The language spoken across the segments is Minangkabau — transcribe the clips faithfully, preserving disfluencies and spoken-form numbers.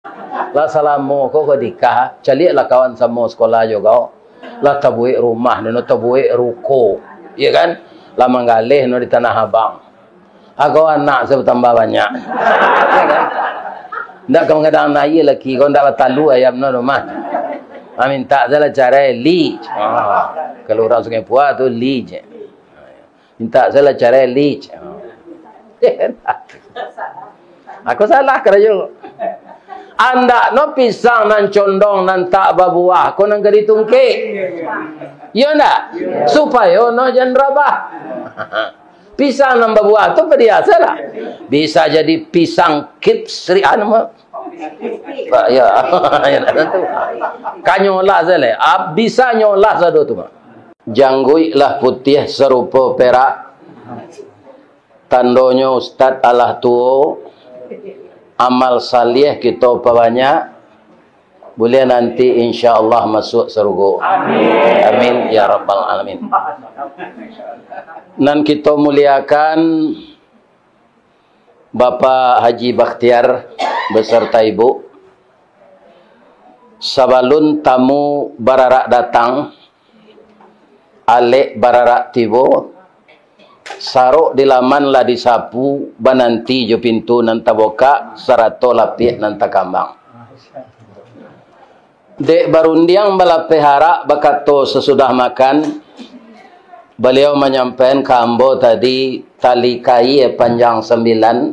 Lah salamo ko ka nikah, caliaklah kawan samo sakolah jo kau. Lah tabuek rumah, no tabuek ruko, ya kan? Lah manggaleh no di Tanah Abang. Agak anak se batambah banyak. Ya kan? Ndak ka manggadang aia laki kau, ndak batalu ayam no rumah. Ah, mintak salah carai li. Ah, kalau urang Sungai Pua tu li je. Mintak salah carai li. Aku salah karajo. Andak no pisang nan condong nan tak babuah ko nan ka ditungkek. Iyo ndak? Supayo no jan rabah. Pisang nan babuah tu padiah salah. Bisa jadi pisang kipsri anu mah. Ba-, ya. Ya, tak tentu. Kanyolah salah. Ah, bisa nyolah sado tu mah. Jangguiklah putiah sarupo perak, tandonyo ustad alah tuo, amal saliah kito pabanyak, buliah nanti insya Allah masuak sarugo. Amin. Amin, ya rabbal alamin. Nan kito muliakan, Bapak Haji Bakhtiar beserta Ibu, sabalun tamu bararak datang, alek bararak tibo, sarok di laman lah disapu, bananti jo pintu nan tabukak, sarato lapiak nan takambang. Dek barundiang balapeh arak, bakato sasudah makan, baliau manyampaian ka ambo tadi, tali kaia panjang sambilan,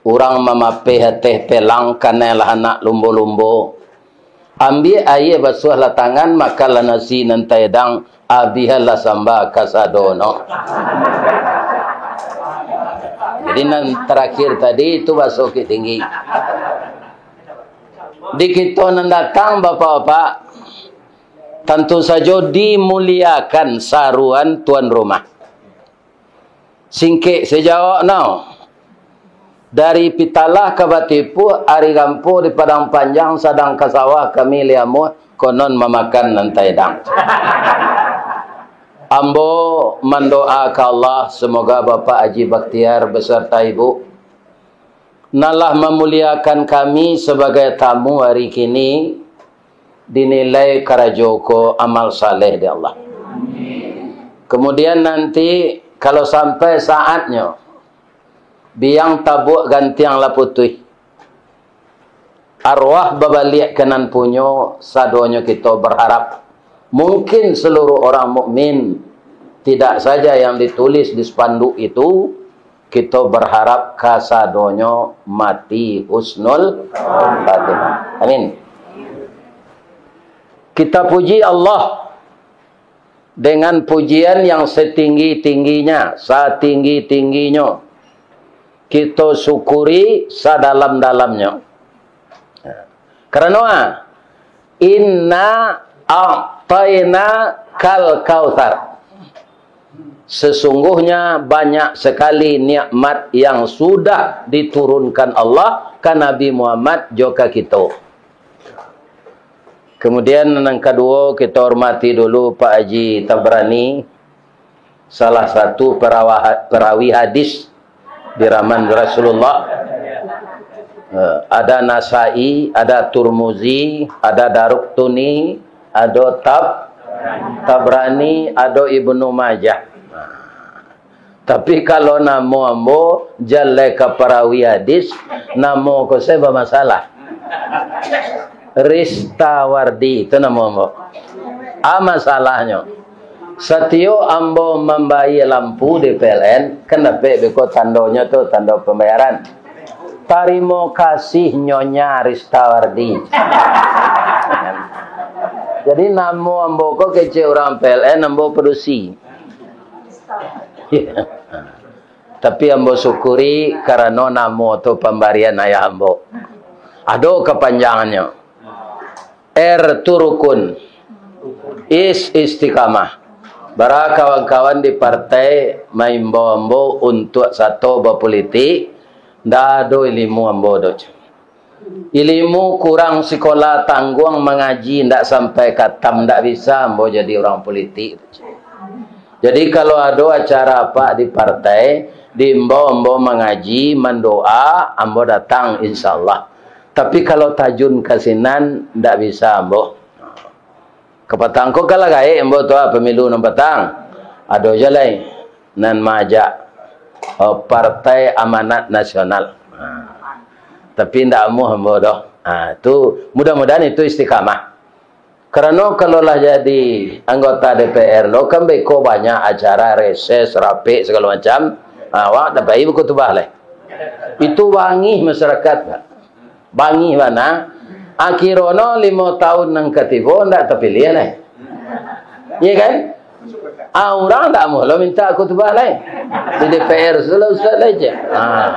urang mamapeh ateh pelang, kanai lah anak lumbo-lumbo. Ambiak aia basuahlah tangan, makanlah nasi nan taedang, abihanlah samba kasadonyo. Jadi nan tarakhir tadi itu baso Bukittinggi. Di kito nan datang, bapak-bapak, tantu sajo dimuliakan saruan tuan rumah. Singkek sajo jawab no. Dari Pitalah ka Batipuah, ari rampo di Padang Panjang, sadang ka sawah kami liamuah, konon mamakan nan taedang. Ambo mandoa ka Allah, semoga Bapak Haji Bakhtiar beserta Ibu nan lah mamuliakan kami sabagai tamu hari kini, dinilai karajo ko amal saleh di Allah. Kemudian nanti, kalau sampai saatnyo, biang tabuak gantiang lah putuih, arwah babaliak ka nan punyo, sadonyo kito berharap. Mungkin seluruh orang mukmin, tidak saja yang ditulis di spanduk itu, kito berharap kasadonyo mati husnul khatimah. Amin. Kita puji Allah dengan pujian yang setinggi-tingginya, satinggi-tingginyo. Kito syukuri sadalam-dalamnyo. Karano, ah, "Inna a'taina kal kautsar." Sesungguhnya banyak sekali nikmat yang sudah diturunkan Allah ka Nabi Muhammad jo ka kito. Kemudian, nan kaduo, kita hormati dulu Pak Haji Tabrani, salah satu perawa-, perawi hadis di zaman Rasulullah. Eh, ada Nasai, ada Turmuzi, ada Daruqtuni, ada Tab-, Tabrani, ada Ibnu Majah. Tapi kalau namo ambo, jaleh ka parawi hadis, namo ko se bamasalah. Ristawardi, itu namo ambo. A masalahnyo, satiok ambo mambayia lampu di P L N, kan dapek beko tandonyo tu, tando pambayaran. "Tarimo kasih Nyonya Ristawardi." Jadi namo ambo ko kecek urang P L N, ambo padusi. Tapi ambo syukuri karano namo tu pambarian ayah ambo. Ado kapanjangannyo. R tu rukun. Is istiqamah. Bara kawan-kawan di partai maimbau ambo untuak sato bapolitik, ndak ado ilimu ambo doh. Ilimu kurang, sikola tangguang, mangaji ndak sampai katam, ndak bisa ambo jadi urang politik. Jadi, kalau ado acara apak di partai, diimbau ambo mangaji, mandoa, ambo datang, insyaallah. Tapi kalau tajun ka sinan, ndak bisa, ambo. Kapatang ko kan lah gaek ambo tu, ah, pemilu nan patang. Ado juo lai nan maajak, eh, Partai Amanat Nasional. Ha. Tapi ndak amuah ambo doh. Ha, tu mudah-mudahan itu istiqamah. Karano kalau lah jadi anggota D P R lo, kan beko banyak acara reses, rapek, sagalo macam. Ha, awak ndak pai bakutubah lai. Itu bangih masyarakat, Pak. Bangih bana. Akhirono limo taun nan katibo ndak tapiliah lai. Iya kan? Ah, urang ndak amuah lo minta khutbah lai. Di D P R sudah ustaz lai je. Ah.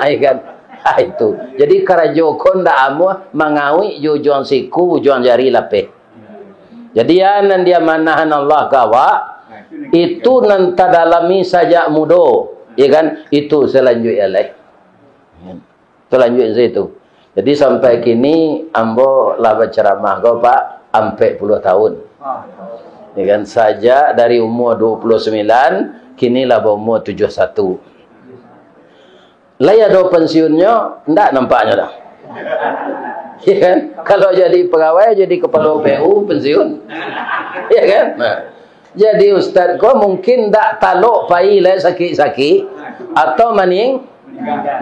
Iya kan? Ah, itu. Jadi karajo ko ndak amuah mangawik jo ujuang siku, ujuang jari lapeh. Jadi, ya, nan diamanahan Allah ka awak, itu nan tadalami sajak mudo, ya kan? Itu salanjuik lai. Talanjuik sajo tu. Jadi, sampai kini ambo lah bacaramah ko, Pak, ampek puluah tahun. Ya kan, sajak dari umur dua puluh sembilan, kini lah baumur tujuh satu. Lai ado pensiunnyo? Ndak nampaknyo dah. Ya kan? Kalau jadi pegawai, jadi kepala P U, pensiun. Ya kan? Nah. Jadi ustaz ko mungkin ndak talok pai lai sakik-sakik atau maning-,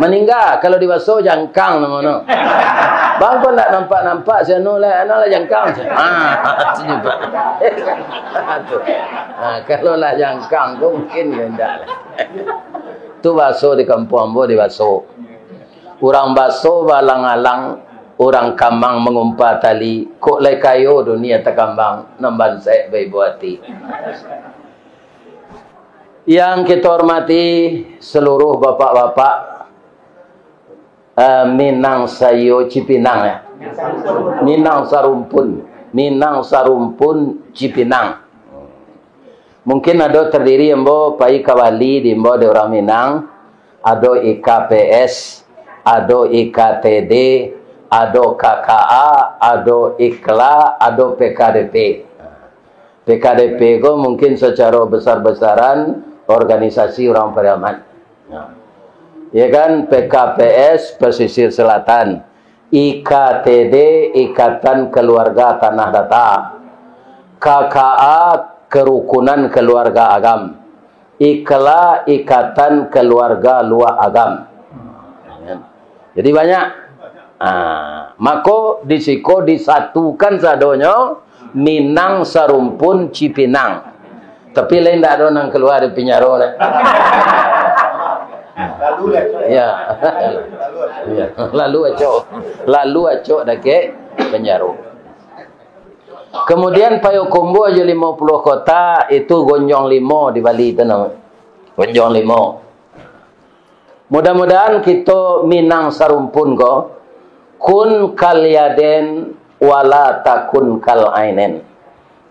maningga. Kalau di baso jangkang namono. Bang ko ndak nampak-nampak si anu lai, anu lah jangkang. Ah, senyum, Pak. Tu. Ah, kalau lah jangkang ko mungkin yo ndak lah. Tu baso di kampuang ambo di baso. Urang baso baalang-alang, urang kamang mangumpa tali, kok lai kayo dunia takambang, nan bansaik baibo ati. Yang kita hormati seluruh bapak-bapak, eh, Minang Sayo Cipinang, ya. Minang Sarumpun, Minang Sarumpun Cipinang. Mungkin ado terdiri ambo pai ka Bali diimbau dek urang Minang, ado I K P S, ado I K T D, ado K K A, ado I K L A, ado P K D P. P K D P ko mungkin secara besar-besaran organisasi urang Pariaman. Ya kan, P K P S Pesisir Selatan, I K T D Ikatan Keluarga Tanah Datar, K K A Kerukunan Keluarga Agam, I K L A Ikatan Keluarga Luak Agam. Jadi banyak. Ah, mako di siko disatukan sadonyo Minang Sarumpun Cipinang. Tapi lain ndak ado nan kalua dari pinjaro lah. Lalu lah. Ya. Ya. Lalu acok. Lalu acok dakek pinjaro. Kemudian Payokumbuah jo limo puluah kota itu gonjong limo di Bali tu namo. Gonjong limo. Mudah-mudahan kito Minang Sarumpun ko, kun kal yaden wala takun kal ainen.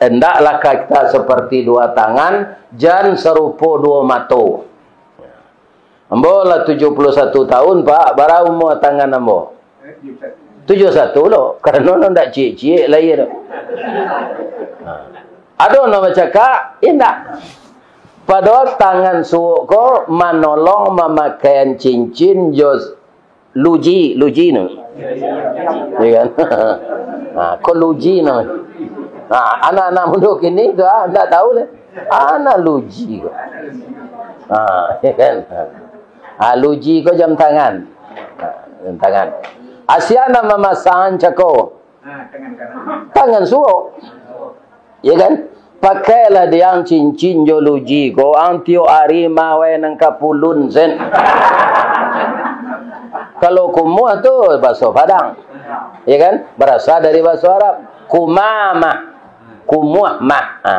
Hendaklah kita seperti dua tangan, jan sarupo duo mato. Ambo lah tujuh puluh satu tahun, Pak. Bara umua tangan ambo? Tujuh satu lo. Karano no ndak ciek-ciek lai tu. Ha. Ado no bacakak? Indak. Padahal tangan suok ko manolong mamakaian cincin jo luji, luji no. Ya kan? Ha, ko luji no. Ha, anak-anak mudo kini tu, ah, ndak tahu lah. Anak luji ko. Ha, ya kan? Ha, luji ko jam tangan. Ha, jam tangan. Asia nan mamasang cako. Tangan suok. Ya kan? Pakailah diang cincin jo luji ko, ang tiok ari mawai nan ka pulun sen. Kalau kumuah tu baso Padang. Ya kan? Barasa dari baso Arab. Kumamah. Kumuah mah. Ha.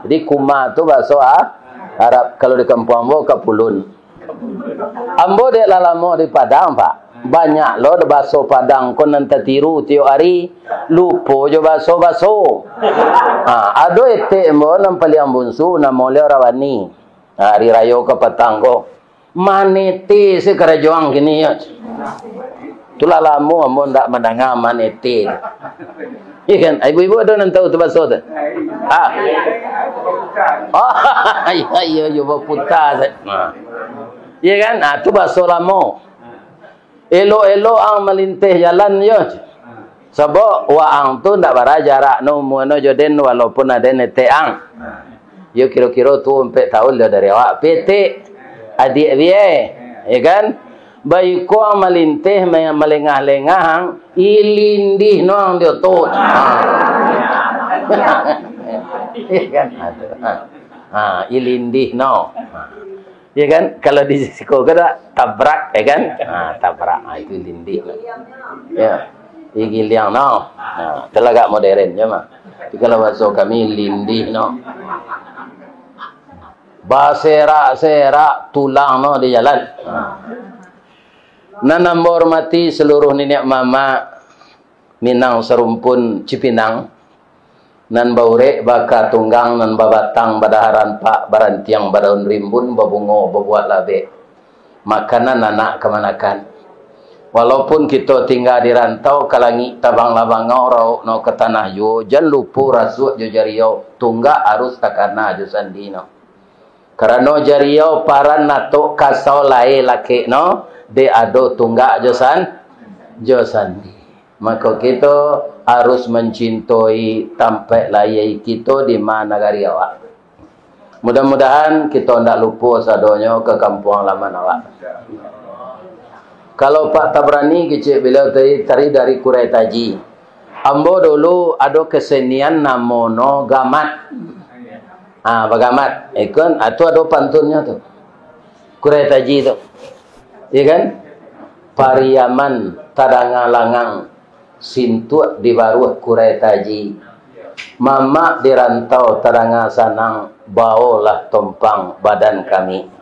Jadi kumah tu baso A-, Arab. Kalau di kampuang ambo ka pulun. Ambo dek lah lamo di Padang, Pak. Banyak lo baso Padang ko nan tatiru tiok ari. Lupo jo baso-baso. Ha, ado etek ambo nan paliang bunsu, namo Leo Rawani. Ha, ari rayo kapatang ko. Manete se karajoang kini yo. Tu lah lamo ambo ndak mandanga manete. Iya kan? Ibu-ibu ado nan tahu tu baso tu? Ha. Oh, iya, iya, iya, baputa tu. Ha. Iya kan? Ha, tu baso lamo. Elok-elok ang malinteh jalan yo. Sabab waang tu ndak bara jarak no, umua no jo den, walaupun aden etek ang. Yo kiro-kiro tu ampek taun lah dari awak. Petek, adiak biai, ya kan? Baiko ang malinteh, ma-, malengah-lengah ang, ilindih no ang di oto. Ya kan? Ha, ha, ilindih no. Ha. Ya kan? Kalau di siko ko dak, tabrak, ya kan? Ha, tabrak. Ha, itu lindih. Ya. Digiliang no. Ha, itu lah agak modern je mah. Tapi kalau bahaso kami, lindih no. Baserak-serak tulang no di jalan. Ha. Nan ambo hormati seluruh niniak mamak, Minang Sarumpun Cipinang, nan baurek baka tunggang, nan babatang badaharan pak, barantiang badaun rimbun, babungo babuah labek, makanan anak kamanakan. Walaupun kito tingga di rantau, ka langik tabang lah bangau, raup no ka tanah juo, jan lupo rasuak jo jariau, tunggak arus takana jo sandi no. Karano jariau paran atok kasau lai lakek no, dek ado tunggak jo san-, jo sandi. Mako kito harus mancintoi tampek lahia kito di ma nagari awak. Mudah-mudahan kito ndak lupo sadonyo ka kampuang halaman awak. Kalau Pak Tabrani kecek beliau tadi, tadi dari Kurai Taji. Ambo dulu ado kesenian namo no gamat. Ah, bagamat. Ikon, ah, tu ado pantunnyo tu. Kurai Taji tu. Iya kan? Pariaman tadanga langang, sintuak di baruah Kurai Taji. Mamak di rantau tadanga sanang, baolah tompang badan kami.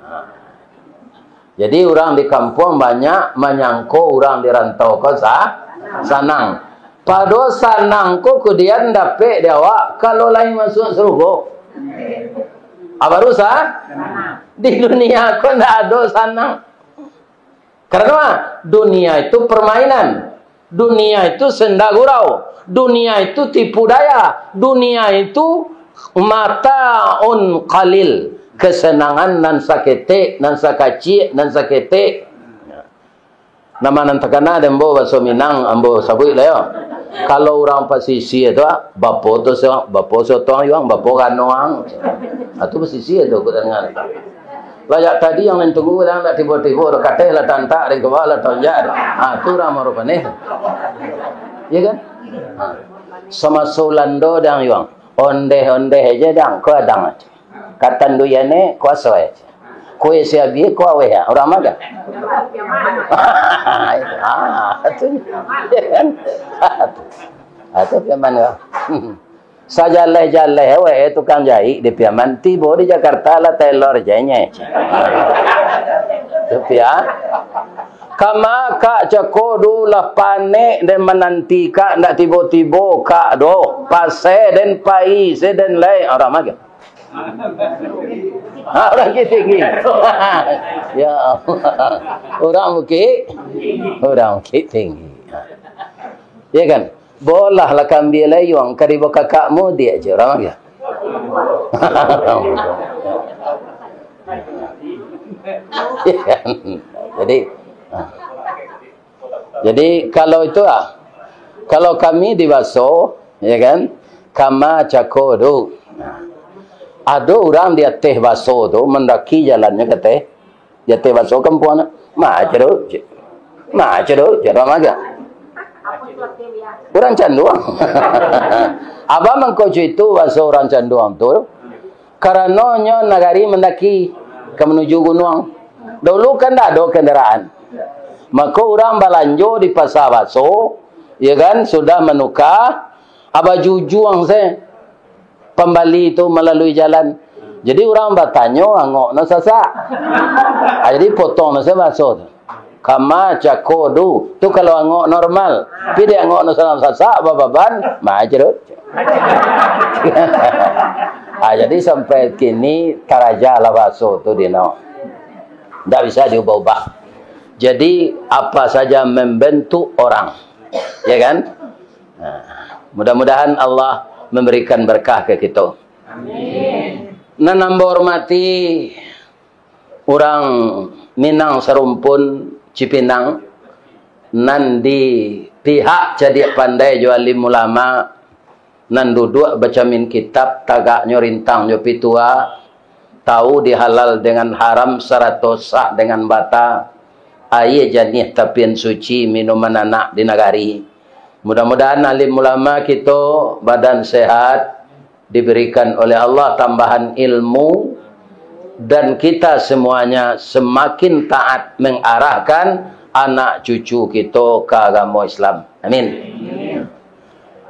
Jadi, urang di kampuang banyak manyangko urang di rantau ko sa-, sanang. Pado sanang ko kudian dapek di awak, kalau lai masuak sarugo. Ah, baru sa-, di dunia ko ndak ado sanang. Karano dunia itu permainan. Dunia itu senda gurau. Dunia itu tipu daya. Dunia itu mataun qalil. Kesenangan nan saketek, nan sakaciak, nan saketek. Nama nan takana dek ambo baso Minang, ambo sabuik lah yo. Kalau urang pasisia tu, ah, bapo tu so, bapo sotoang yuang, bapo ganoang. Ah, tu pasisia tu, ku danga. Lah jak tadi yang nan tunggu, lah, lah tibo-tibo, lah kateh, lah tantak, dan kebawah, lah tonjak. Ah, tu urang Marupaneh tu. Iya kan? Ah. Sama Sulando dang yuang. Ondeh-ondeh aja dang, ko adang aja. Katanduian e kuaso e. Kue siabi ko aweh ya, urang magang. Ah, tu. Ah, tu Piaman ko. Sajaleh-jaleh we tukang jahik di Piaman, tibo di Jakarta lah tailor je nye. Tu Pia. Kama kak cako du lah panek den mananti kak ndak tibo-tibo kak doh. Pasai den pai, se den lai. Urang magang. Ha, urang Bukittinggi. Ya Allah. Urang Bukit, urang Bukittinggi. Ya kan? Bolah lah kambia layuang, ka dibawa kakak mudiak je urang magang. Ya kan? Jadi, ha. Jadi, kalau itu, ah, kalau kami di baso, ya kan, kama cako du. Nah, ado urang di ateh baso tu, mandaki jalannyo ka ateh, di ateh baso kampuang, ma cako du, ma cako du, cako magang. Urang Canduang. Abah mangko itu baso urang Canduang tu, karano nyo nagari mandaki ka manuju gunuang. Dulu kan ndak ado kandaraan. Mako urang balanjo di Pasa Baso, ya kan, sudah manuka, abajujuang se pambali tu malalui jalan. Jadi urang batanyo, angok no sasak. Ah, jadi potong no se baso tu. Kama cako du. Tu kalau angok normal. Tapi dek angok no sasak, bababan, ma cako du. Ah, jadi sampai kini tarajalah baso tu dino. Ndak bisa diubah-ubah. Jadi, apa saja membentuk orang. Ya kan? Nah, mudah-mudahan Allah memberikan berkah ke kita. Amin. Nan ambo hormati, urang Minang Sarumpun Cipinang, Nan di pihak cadiak pandai jo alim ulama, nan duduak bacamin kitab, tagaknyo rintang jo pitua, tahu di halal dengan haram sarato sah dengan bata, aia janiah tapian suci minuman anak di nagari. Mudah-mudahan alim ulama kito badan sehat, diberikan oleh Allah tambahan ilmu, dan kita semuanya semakin taat mengarahkan anak cucu kito ka agamo Islam. Amin.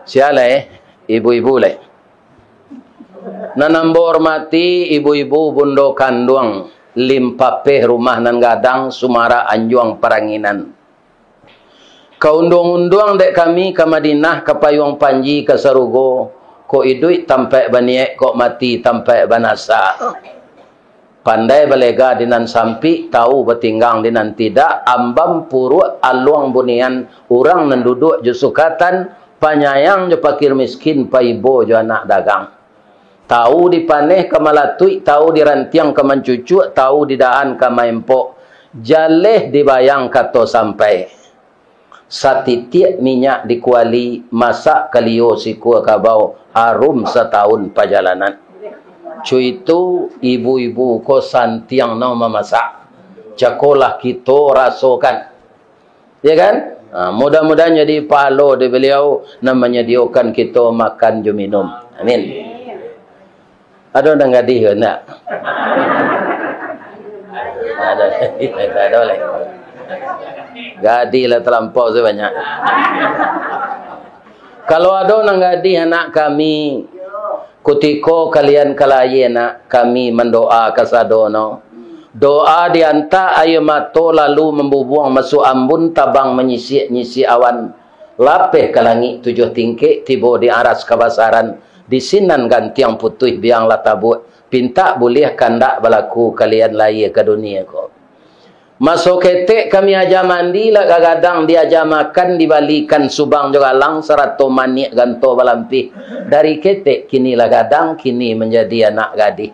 Sia lai, ibu-ibu lai. Nan ambo hormati ibu-ibu bundo kanduang, limpapeh rumah nan gadang, sumarak anjuang paranginan. Ka unduang-unduang dek kami ka Madinah, ka payuang panji ka sarugo, kok iduik tampaik baniaik, kok mati tampaik banasa. Pandai balega di nan sampik, tahu batinggang di nan tidak, ambam puruak aluang bunian, urang nan duduak jo sukatan, panyayang jo pakir miskin, paibo jo anak dagang. Tahu di paneh ka malatuik, tahu di rantiang ka mancucuak, tahu di dahan ka maempok. Jaleh dibayang kato sampai. Satitiak minyak di kuali, masak kalio sikua kabau, harum satahun pajalanan. Cuitu ibu-ibu ko santiang no mamasak. Jakolah kito rasokan. Ya kan? Ha, mudah-mudahan jadi pahalo di beliau nan manyadiokan kito makan jo minum. Amin. Ado nan gadih ko ndak? Ado, ado lai. Gadih lah talampau sabanyak. Kalau ado nan gadih anak kami, kutiko kalian ka lahia nak, kami mandoa kasadono. Doa diantak aia mato lalu mambubuang masuak ambun, tabang manyisiak-nyisiak awan. Lapeh ka langik tujuah tingkek, tibo di aras kabasaran, di sinan gantiang putuih biang lah tabuak, pintak buliah kandak balaku kalian lahia ka dunia ko. Maso ketek kami aja mandi, lah gadang diaja makan, dibalikan subang jo galang, sarato maniak ganto balampih. Dari ketek kini lah gadang, kini manjadi anak gadih.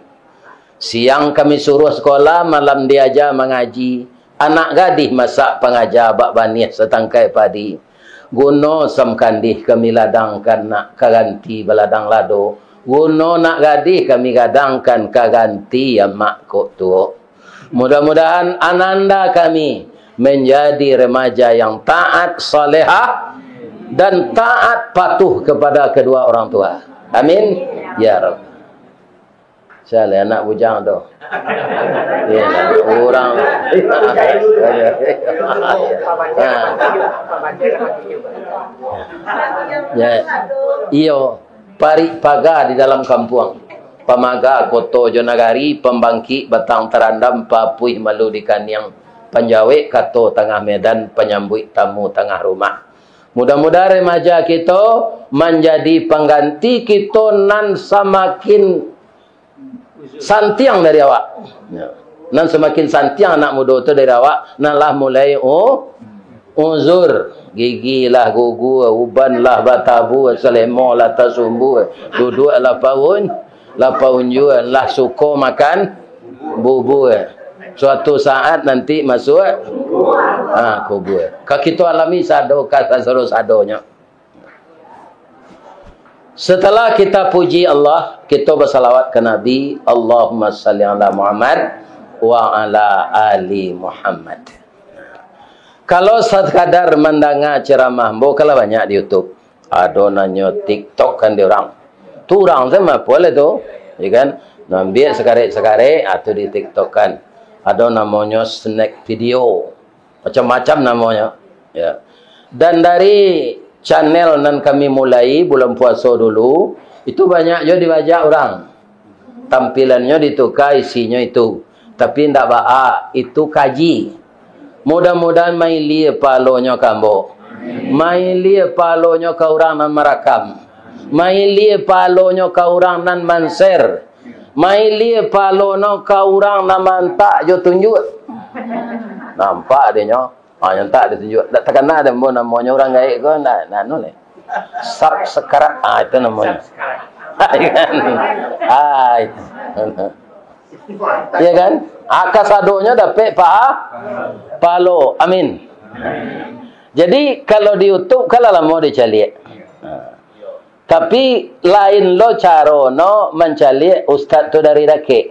Siang kami suruah sakolah, malam diaja mangaji. Anak gadih masak pangaja, bak baniah satangkai padi. Guno samkandih kami ladangkan nak, ka ganti baladang lado. Guno nak gadih kami gadangkan, ka ganti amak kok tuo. Mudah-mudahan ananda kami menjadi remaja yang taat, salehah, dan taat patuh kepada kedua orang tua. Amin. Ya Rabb. Sia lai anak bujang tu. Ya, urang. Ha. Ya. Iyo. Parik paga di dalam kampuang, pamaga koto jo nagari, pambangkik batang tarandam, papuih malu di kaniang, panjawek kato tangah medan, panyambuik tamu tangah rumah. Mudah-mudahan remaja kito manjadi pangganti kito nan samakin santiang dari awak. Ya. Nan samakin santiang anak mudo tu dari awak, nan lah mulai u-, uzur. Gigi lah gugur, uban lah batabua, salemo lah tasumbua, duduak lah paun, lah paunjua, lah suko makan bubua. Suatu saat nanti masuak, ha, kubua. Ka kito alami sado, ka sado-sadonyo. Setelah kita puji Allah, kita bersalawat ke Nabi, Allahumma salli ala Muhammad wa ala ali Muhammad. Kalau sekadar mandanga ceramah, ambo kalah banyak di YouTube. Ado nanyo TikTok kan di orang. Tu orang sama apa lah tu, ya kan? Nambiak sekarek-sekarek, ah, tu di TikTok kan. Ado namonyo snack video. Macam-macam namonyo. Ya. Dan dari channel nan kami mulai bulan puaso dulu, itu banyak jo dibajak urang. Tampilannyo ditukar isinyo itu. Tapi ndak baa, itu kaji. Mudah-mudahan mailia pahalonyo ka ambo. Mailia pahalonyo ka urang nan marakam. Mailia pahalonyo ka urang nan man-share. Mailia pahalonyo ka urang nan maantak jo tunjuak. Nampak dek nyo. Ah, nyo tak ditunjuak. Ndak takana dek ambo namonyo urang gaek ko, ndak, ndak anu lai. Subscribe. Ah, itu namonyo. Ah, itu. Iya kan? Ah, kasadonyo dapek pa-, pahalo. Amin. Jadi, kalau di YouTube, kan lah lamo dicaliak. Ha. Tapi, lain lo caro no mancaliak ustaz tu dari dakek.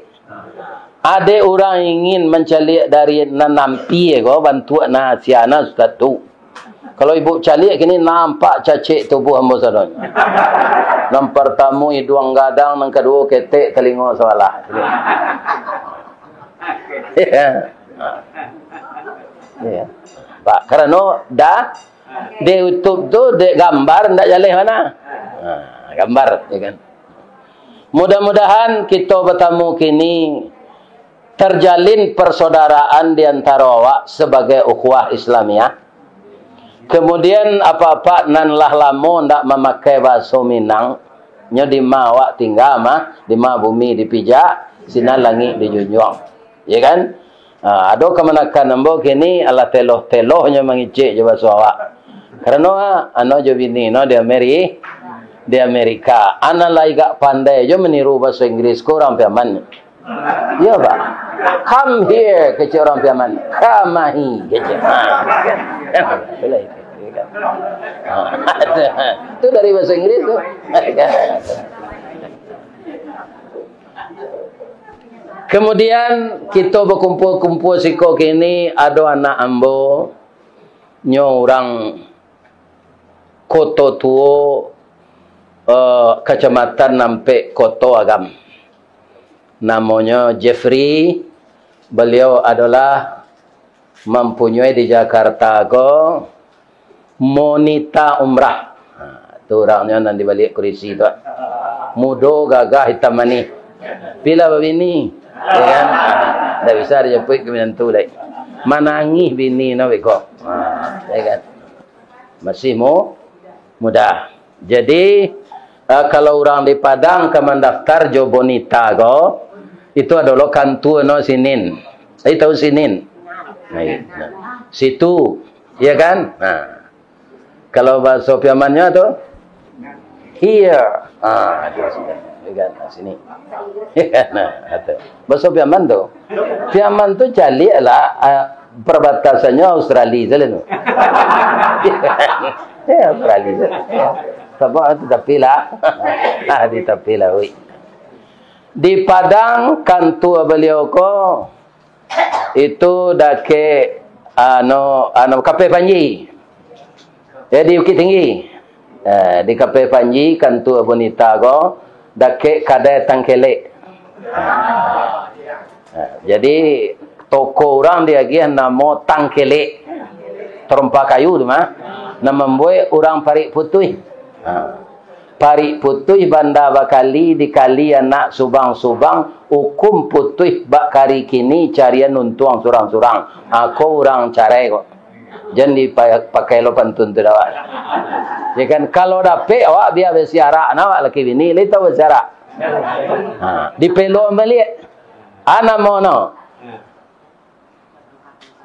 Ade urang ingin mancaliak dari nan ampia ko, bantuak nan asia nan ustaz tu. Kalau ibuk caliak kini, nampak cacek tubuh ambo sadonyo. Nan partamo iduang gadang, nan kaduo ketek talingo sabalah. Ya. Ya. Pak, karano dah di YouTube tu, dek gambar ndak jaleh mana. Ha, gambar, ya kan. Mudah-mudahan kito batamu kini terjalin persaudaraan di antaro awak sabagai ukhuwah Islamiah. Kemudian, apak-apak nan lah lamo ndak mamakai bahaso Minang, nyo di ma awak tingga mah, di ma bumi dipijak, sinan langik dijunjuang. Ya kan? Ha, ado kamanakan ambo kini alah teloh-telohnyo mangicek jo bahaso awak. Karano, ha, ano jo bini no di Ameri-, di Amerika. Ana lah agak pandai jo maniru bahaso Inggris ko urang Piaman. Iyo, Pak. "Come here," kecek urang Piaman. "Kamahi," kecek. Ha. Boleh. Ha. Tu dari bahasa Inggris tu. Kemudian, kito bakumpul-kumpul siko kini, ado anak ambo, nyo urang Koto Tuo, eh, Kacamatan Ampek, Koto Agam. Namonyo Jeffrey, baliau adolah mampunyoi di Jakarta ko monita umrah. Ha, tu urangnyo nan di baliak kurisi tu. Mudo, gagah, itam manih. Pilah babini, ya kan? Ha, ndak bisa dijapuik ka minantu lai. Manangih bini no beko. Ha, ya kan? Masih mu-, muda. Jadi, eh, kalau urang di Padang ka mandaftar jo bonita ko, itu adalah kantua no sinin. Ai, tahu sinin? Nah, iya. Situ, ya kan? Nah. Kalau bahaso Piamannyo tu, here. Ah, di sini. Ya kan? Nah, sini. Nah, tu. Bahaso Piaman tu. Piaman tu caliak lah, ah, perbatasannyo Australia saja tu. Ya, Australia saja. Sabab tu tapi lah. Ah, di tapi lah, ui. Di Padang, kantua baliau ko, itu dakek, anu, anu, Kapeh Panji. Ya, di Bukittinggi. Eh, di Kapeh Panji, kantua bonita ko, dakek kadai Tangkelek. Eh, jadi, toko urang diagiah namo Tangkelek. Tarompa kayu tu mah. Nan mambuek urang parik putuih. Ha. Parik putuih banda bakali, dikali anak subang-subang, ukum putuih bak kari kini, carian untuang surang-surang. Ako urang carai ko. Jan dipa-, pakai lo pantun tu dek awak. Ya kan, kalau dapek awak bia basiarak, nah, awak laki bini, lai tahu basiarak. Ha, dipelok baliak. Ana mono.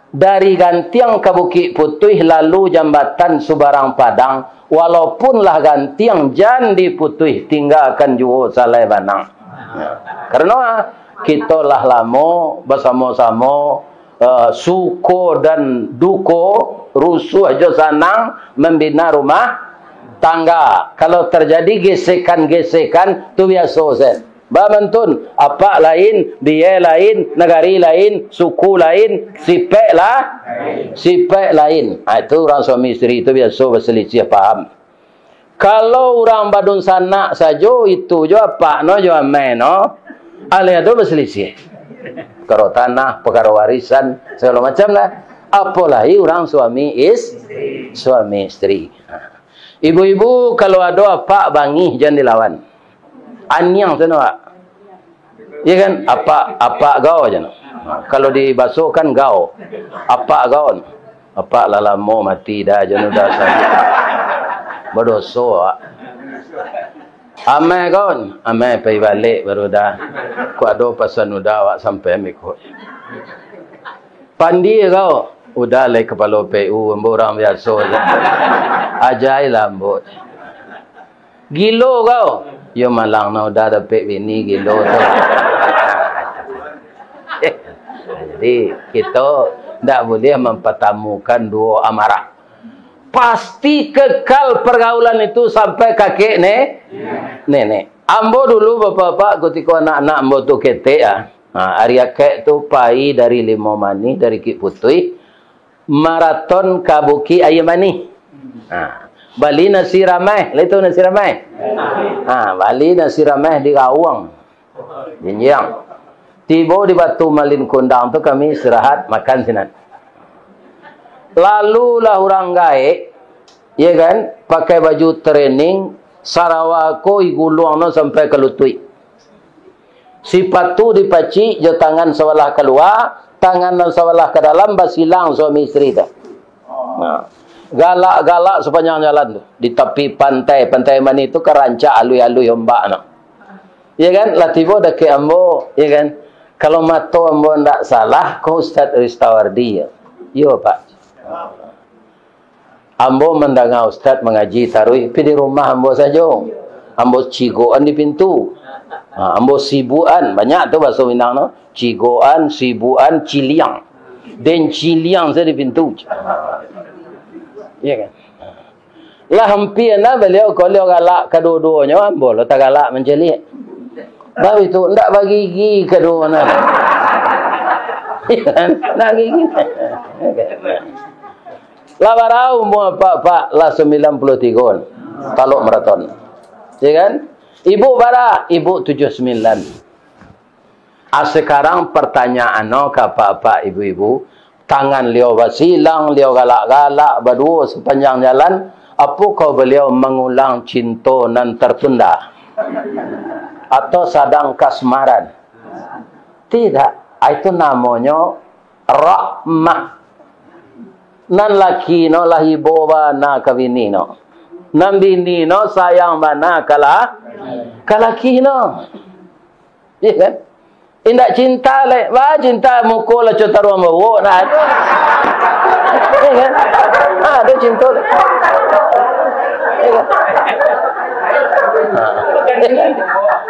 Dari Gantiang ka Bukik Putuih, lalu jambatan Subarang Padang, walaupun lah Gantiang jan di Putuih, tinggakan juo Salai Banang. Nah, karano, ah, kito lah lamo basamo-samo, eh, suko dan duko, rusuah jo sanang, mambina rumah tangga. Kalau tarjadi gesekan-gesekan, tu biaso, Sen. Bamantun, apak lain, biai lain, nagari lain, suku lain, sipek lah, sipek lain. Ah, itu urang suami isteri tu biaso basalisiah paham. Kalau urang badunsanak sajo, itu jo apak no, jo amai no, alih tu basalisiah. Pakaro tanah, pakaro warisan, sagalo macam lah. Apolai urang suami is-, suami isteri. Ha. Ibu-ibu, kalau ado apak bangih, jan dilawan. Aniang tu no, Pak. Ya kan? Apak, apak gau jan. Ha, kalau di baso kan gau. Apak gau. Apak lah lamo mati dah, jan udah sakik. Badoso, Pak. Amai gau, amai pai balek baru dah. Kok ado pasan udah awak sampai mikot. Pandie kau, udah lai kapalo P U, ambo urang biaso se. Ajai lah ambo. Gilo kau, yo malang nah udah dapek bini gilo tu. Jadi, kito ndak buliah mampatamukan duo amarah. Pasti kekal pergaulan itu sampai kakek ne-, nenek. Ambo dulu, bapak-bapak, kutiko anak-anak ambo tu ketek, ah. Ha, ari akek tu pai dari Limau Manih, dari Kik Putuih, maraton ka Bukik Aia Manih. Ha, bali nasi rameh, lah itu nasi rameh. Ha, bali nasi rameh di Gawang. Jinjiang. Tibo di Batu Malin Kundang tu kami istirahat, makan sinan. Lalu lah urang gaek, ya kan, pakai baju training, sarawa ko iguluang no sampai ka lutuik. Sipatu dipacik jo tangan sabalah kalua, tangan nan sabalah ka dalam, basilang suami isteri tu. Nah, galak-galak sapanjang jalan tu. Di tapi pantai, Pantai Manih tu kan rancak, aluih-aluih ombak no. Ya kan? Lah tibo dakek ambo, ya kan? Kalau mato ambo ndak salah, ko Ustaz Ristawardi, ya? Yo, Pak. Ambo mandanga Ustaz mangaji taruih, pi di rumah ambo sajo. Ambo cigokan di pintu. Ha, ambo sibukan, banyak tu bahaso Minang no. Cigokan, sibukan, ciliang. Den ciliang sajo di pintu. Ya kan? Lah ampia nah baliau ko liau galak kaduo-duonyo, ambo lo tagalak mancaliak. Baru itu, ndak bagigi kaduo nah. Ya kan? Ndak gigi. Lah barau umua apak-apak, lah sambilan puluah tigo. Talok maraton. Ya kan? Ibu bara? Ibu tujuah sambilan. Ah, sekarang pertanyaan no ka apak-apak ibu-ibu, tangan liau basilang, liau galak-galak, baduo sapanjang jalan, apokah baliau mangulang cinto nan tertunda? Atau sadang kasmaran? Tidak. Ah, itu namonyo rahmah. Nan laki no lah ibo bana ka bini no. Nan bini no sayang bana ka la-, ka laki no. Iya kan? Indak cinta lai. Wah, cinta muko lah co taruang bawok, nah, ado. Iya kan? Ah, ado cinto lai. Iya kan? Ah.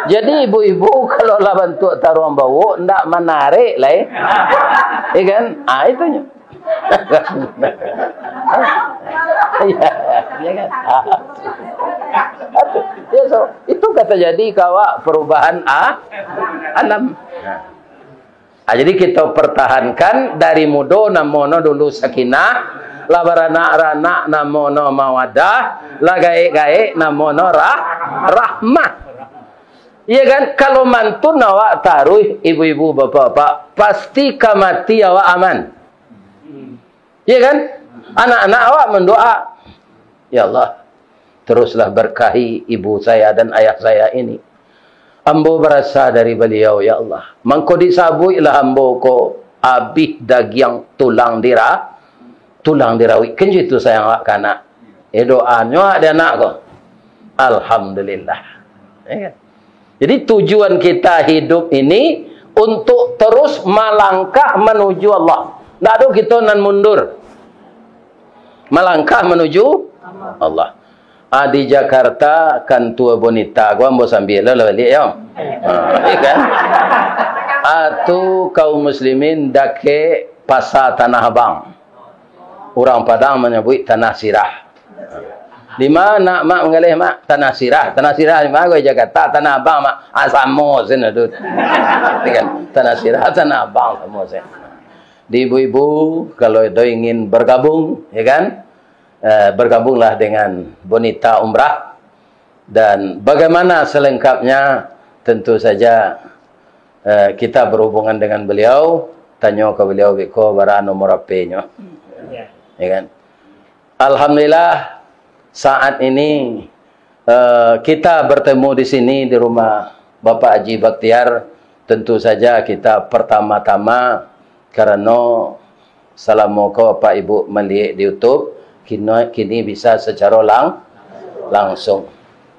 Jadi, ibu-ibu, kalau lah bantuak taruang bawok, ndak manarik lai. Iya kan? Ah, itunyo. Iya, iya kan? Ya, so, itu ka tajadi ka awak perubahan a-, alam. Nah. Ah, jadi kita pertahankan dari mudo namo no dulu sakinah, lah baranak-ranak namo no mawadah, lah gaek-gaek namo no rah-, rahmah. Iya kan? Kalau mantun awak taruih, ibu-ibu, bapak-bapak, pasti ka mati awak aman. Iya kan? Anak-anak awak mandoa, "Ya Allah, teruslah berkahi ibu saya dan ayah saya ini. Ambo barasa dari baliau, ya Allah. Mangko disabuiklah ambo ko abih dagiang tulang dira-, tulang dirawik." Kan itu sayang awak ka anak. Eh, doanyo awak di anak ko. Alhamdulillah. Ya kan? Jadi, tujuan kita hidup ini untuk terus malangkah manuju Allah. Ndak ado kito nan mundur. Malangkah manuju Allah. Ah, di Jakarta, kantua Bonita, ko ambo sambil lah baliak, yo. Ah, iya kan? Ah, tu kaum muslimin dakek Pasar Tanah Abang. Urang Padang manyabuik Tanah Sirah. Di ma, Mak, manggaleh, Mak? Tanah Sirah. Tanah Sirah di ma? Ko di Jakarta. Tanah Abang, Mak. Ah, samo sen tu. Ya kan? Tanah Sirah, Tanah Abang samo sen. Di ibu-ibu, kalau ado ingin bergabung, ya kan? Eh, bergabunglah dengan Bonita Umrah. Dan bagaimana selengkapnya, tentu saja, eh, kita berhubungan dengan beliau, tanyo ka beliau beko bara nomor H P-nyo. Ya. Ya kan? Alhamdulillah, saat ini, eh, kita bertemu di sini di rumah Bapak Haji Bakhtiar. Tentu saja kita pertama-tama, karano salamo ko Bapak Ibu maliek di YouTube, kino, kini bisa secara lang-, langsung.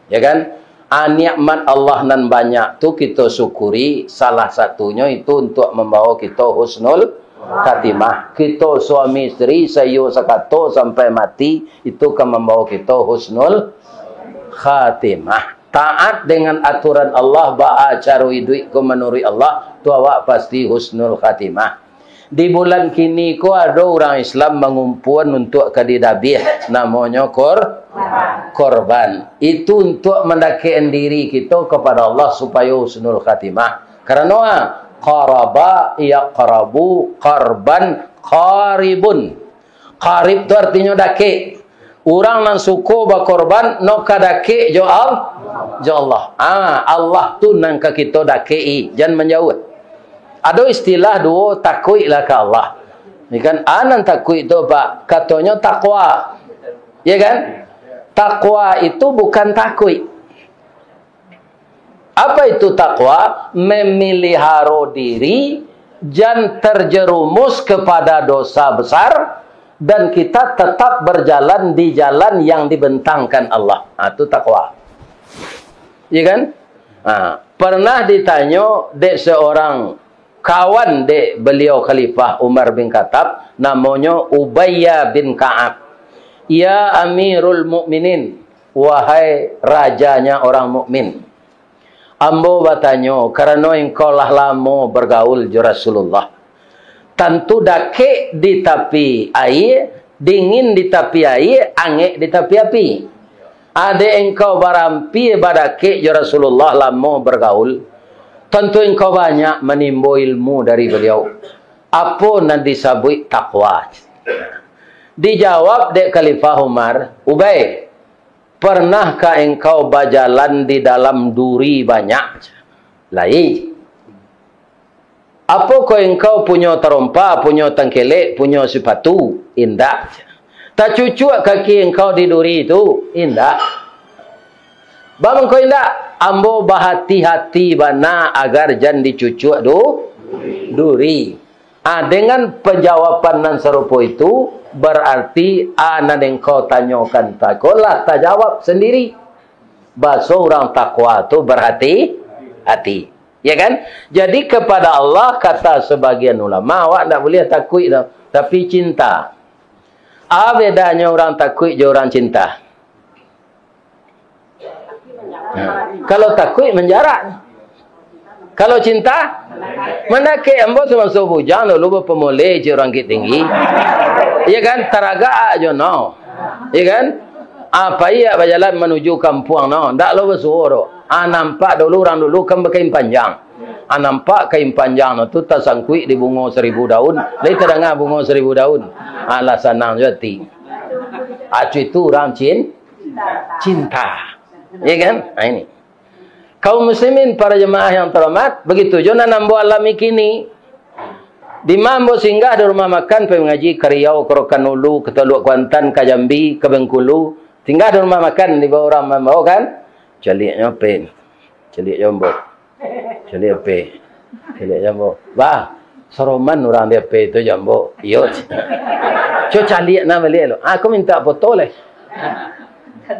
Ya kan? Ah, nikmat Allah nan banyak tu kito syukuri, salah satunyo itu untuk mambawa kito husnul khatimah. Kito suami isteri saiyo sakato sampai mati, itu ka mambawa kito husnul khatimah. Taat dengan aturan Allah, baa caro iduik ko manuruik Allah, tu awak pasti husnul khatimah. Di bulan kini ko ado urang Islam mangumpua untuak ka didabiah, namonyo kor-, korban. Itu untuak mandakek diri kito kapada Allah supayo husnul khatimah. Karano, ah, qaraba yaqrabu qarban qaribun. Qarib tu artinyo dakek. Urang nan suko bakorban, no ka dakek jo Al-, jo Allah. Ah, Allah tu nan ka kito dakek-i, jan manjauah. Ado istilah duo, takuiklah ka Allah. Ni kan, ah, nan takuik tu, Pak, katonyo takwa. Ya kan? Takwa itu bukan takuik. Apa itu takwa? Memiliharo diri, jan terjerumus kepada dosa besar, dan kita tetap berjalan di jalan yang dibentangkan Allah. Ah, itu takwa. Ya kan? Ah, pernah ditanyo dek seorang kawan dek beliau Khalifah Umar bin Khattab, namonyo Ubayyah bin Ka'ab. "Ya Amirul Mukminin, wahai rajanya orang mukmin, ambo batanyo, karano engkau lah lamo bergaul jo Rasulullah. Tantu dakek di tapi aia, dingin di tapi aia, angek di tapi api. Adek engkau barampia badakek jo Rasulullah, lamo bergaul, tantu engkau banyak manimbo ilmu dari beliau. Apo nan disabuik takwa?" Dijawab dek Khalifah Umar, "Ubay, pernahkah engkau bajalan di dalam duri banyak?" "Lai." "Apokoh engkau punyo tarompa, punyo tangkelek, punyo sipatu?" "Indak." "Tacucuak kaki engkau di duri tu?" "Indak." "Baa mangko indak?" "Ambo bahati-hati bana agar jan dicucuak du-, duri." Ah, dengan penjawaban nan sarupo itu, berarti, ah, nan engkau tanyokan tako lah tajawab sendiri. Baso urang takwa tu berhati-hati. Ya kan? Jadi, kepada Allah, kata sebagian ulama, awak ndak buliah takuik tu, tapi cinta. Ah, bedanyo urang takuik jo urang cinta. Nah, kalau takuik, manjarak. Kalau cinta, mandakek. Ambo samaso bujang dulu bapamuleh jo urang Bukittinggi. Iya kan? Taragak jo no. Iya kan? Ah, pai bajalan manuju kampuang no. Ndak lo basuo doh. Ah, nampak dulu urang dulu kan bakain panjang. Ah, nampak kain panjang no tu tasangkuik di bungo saribu daun. Lai tadanga bungo saribu daun. Ah, lah sanang jo ati. Ah, itu urang cin-, cinta. Iya kan? Ah, ini. Kaum muslimin, para jemaah yang terhormat, begitu jo nan ambo alami kini. Dima ambo singgah di rumah makan, pai mangaji ka Riau, ka Rokan Ulu, ka Toluak Kuantan, ka Jambi, ka Bengkulu. Singgah di rumah makan, dibao urang mambao kan? Caliaknyo apo? Caliak jo ambo. Caliak apo? Caliak jo ambo. Bah, saroman urang di apo tu jo ambo. Iyo. Co caliak nah baliak lo. Aku minta foto leh.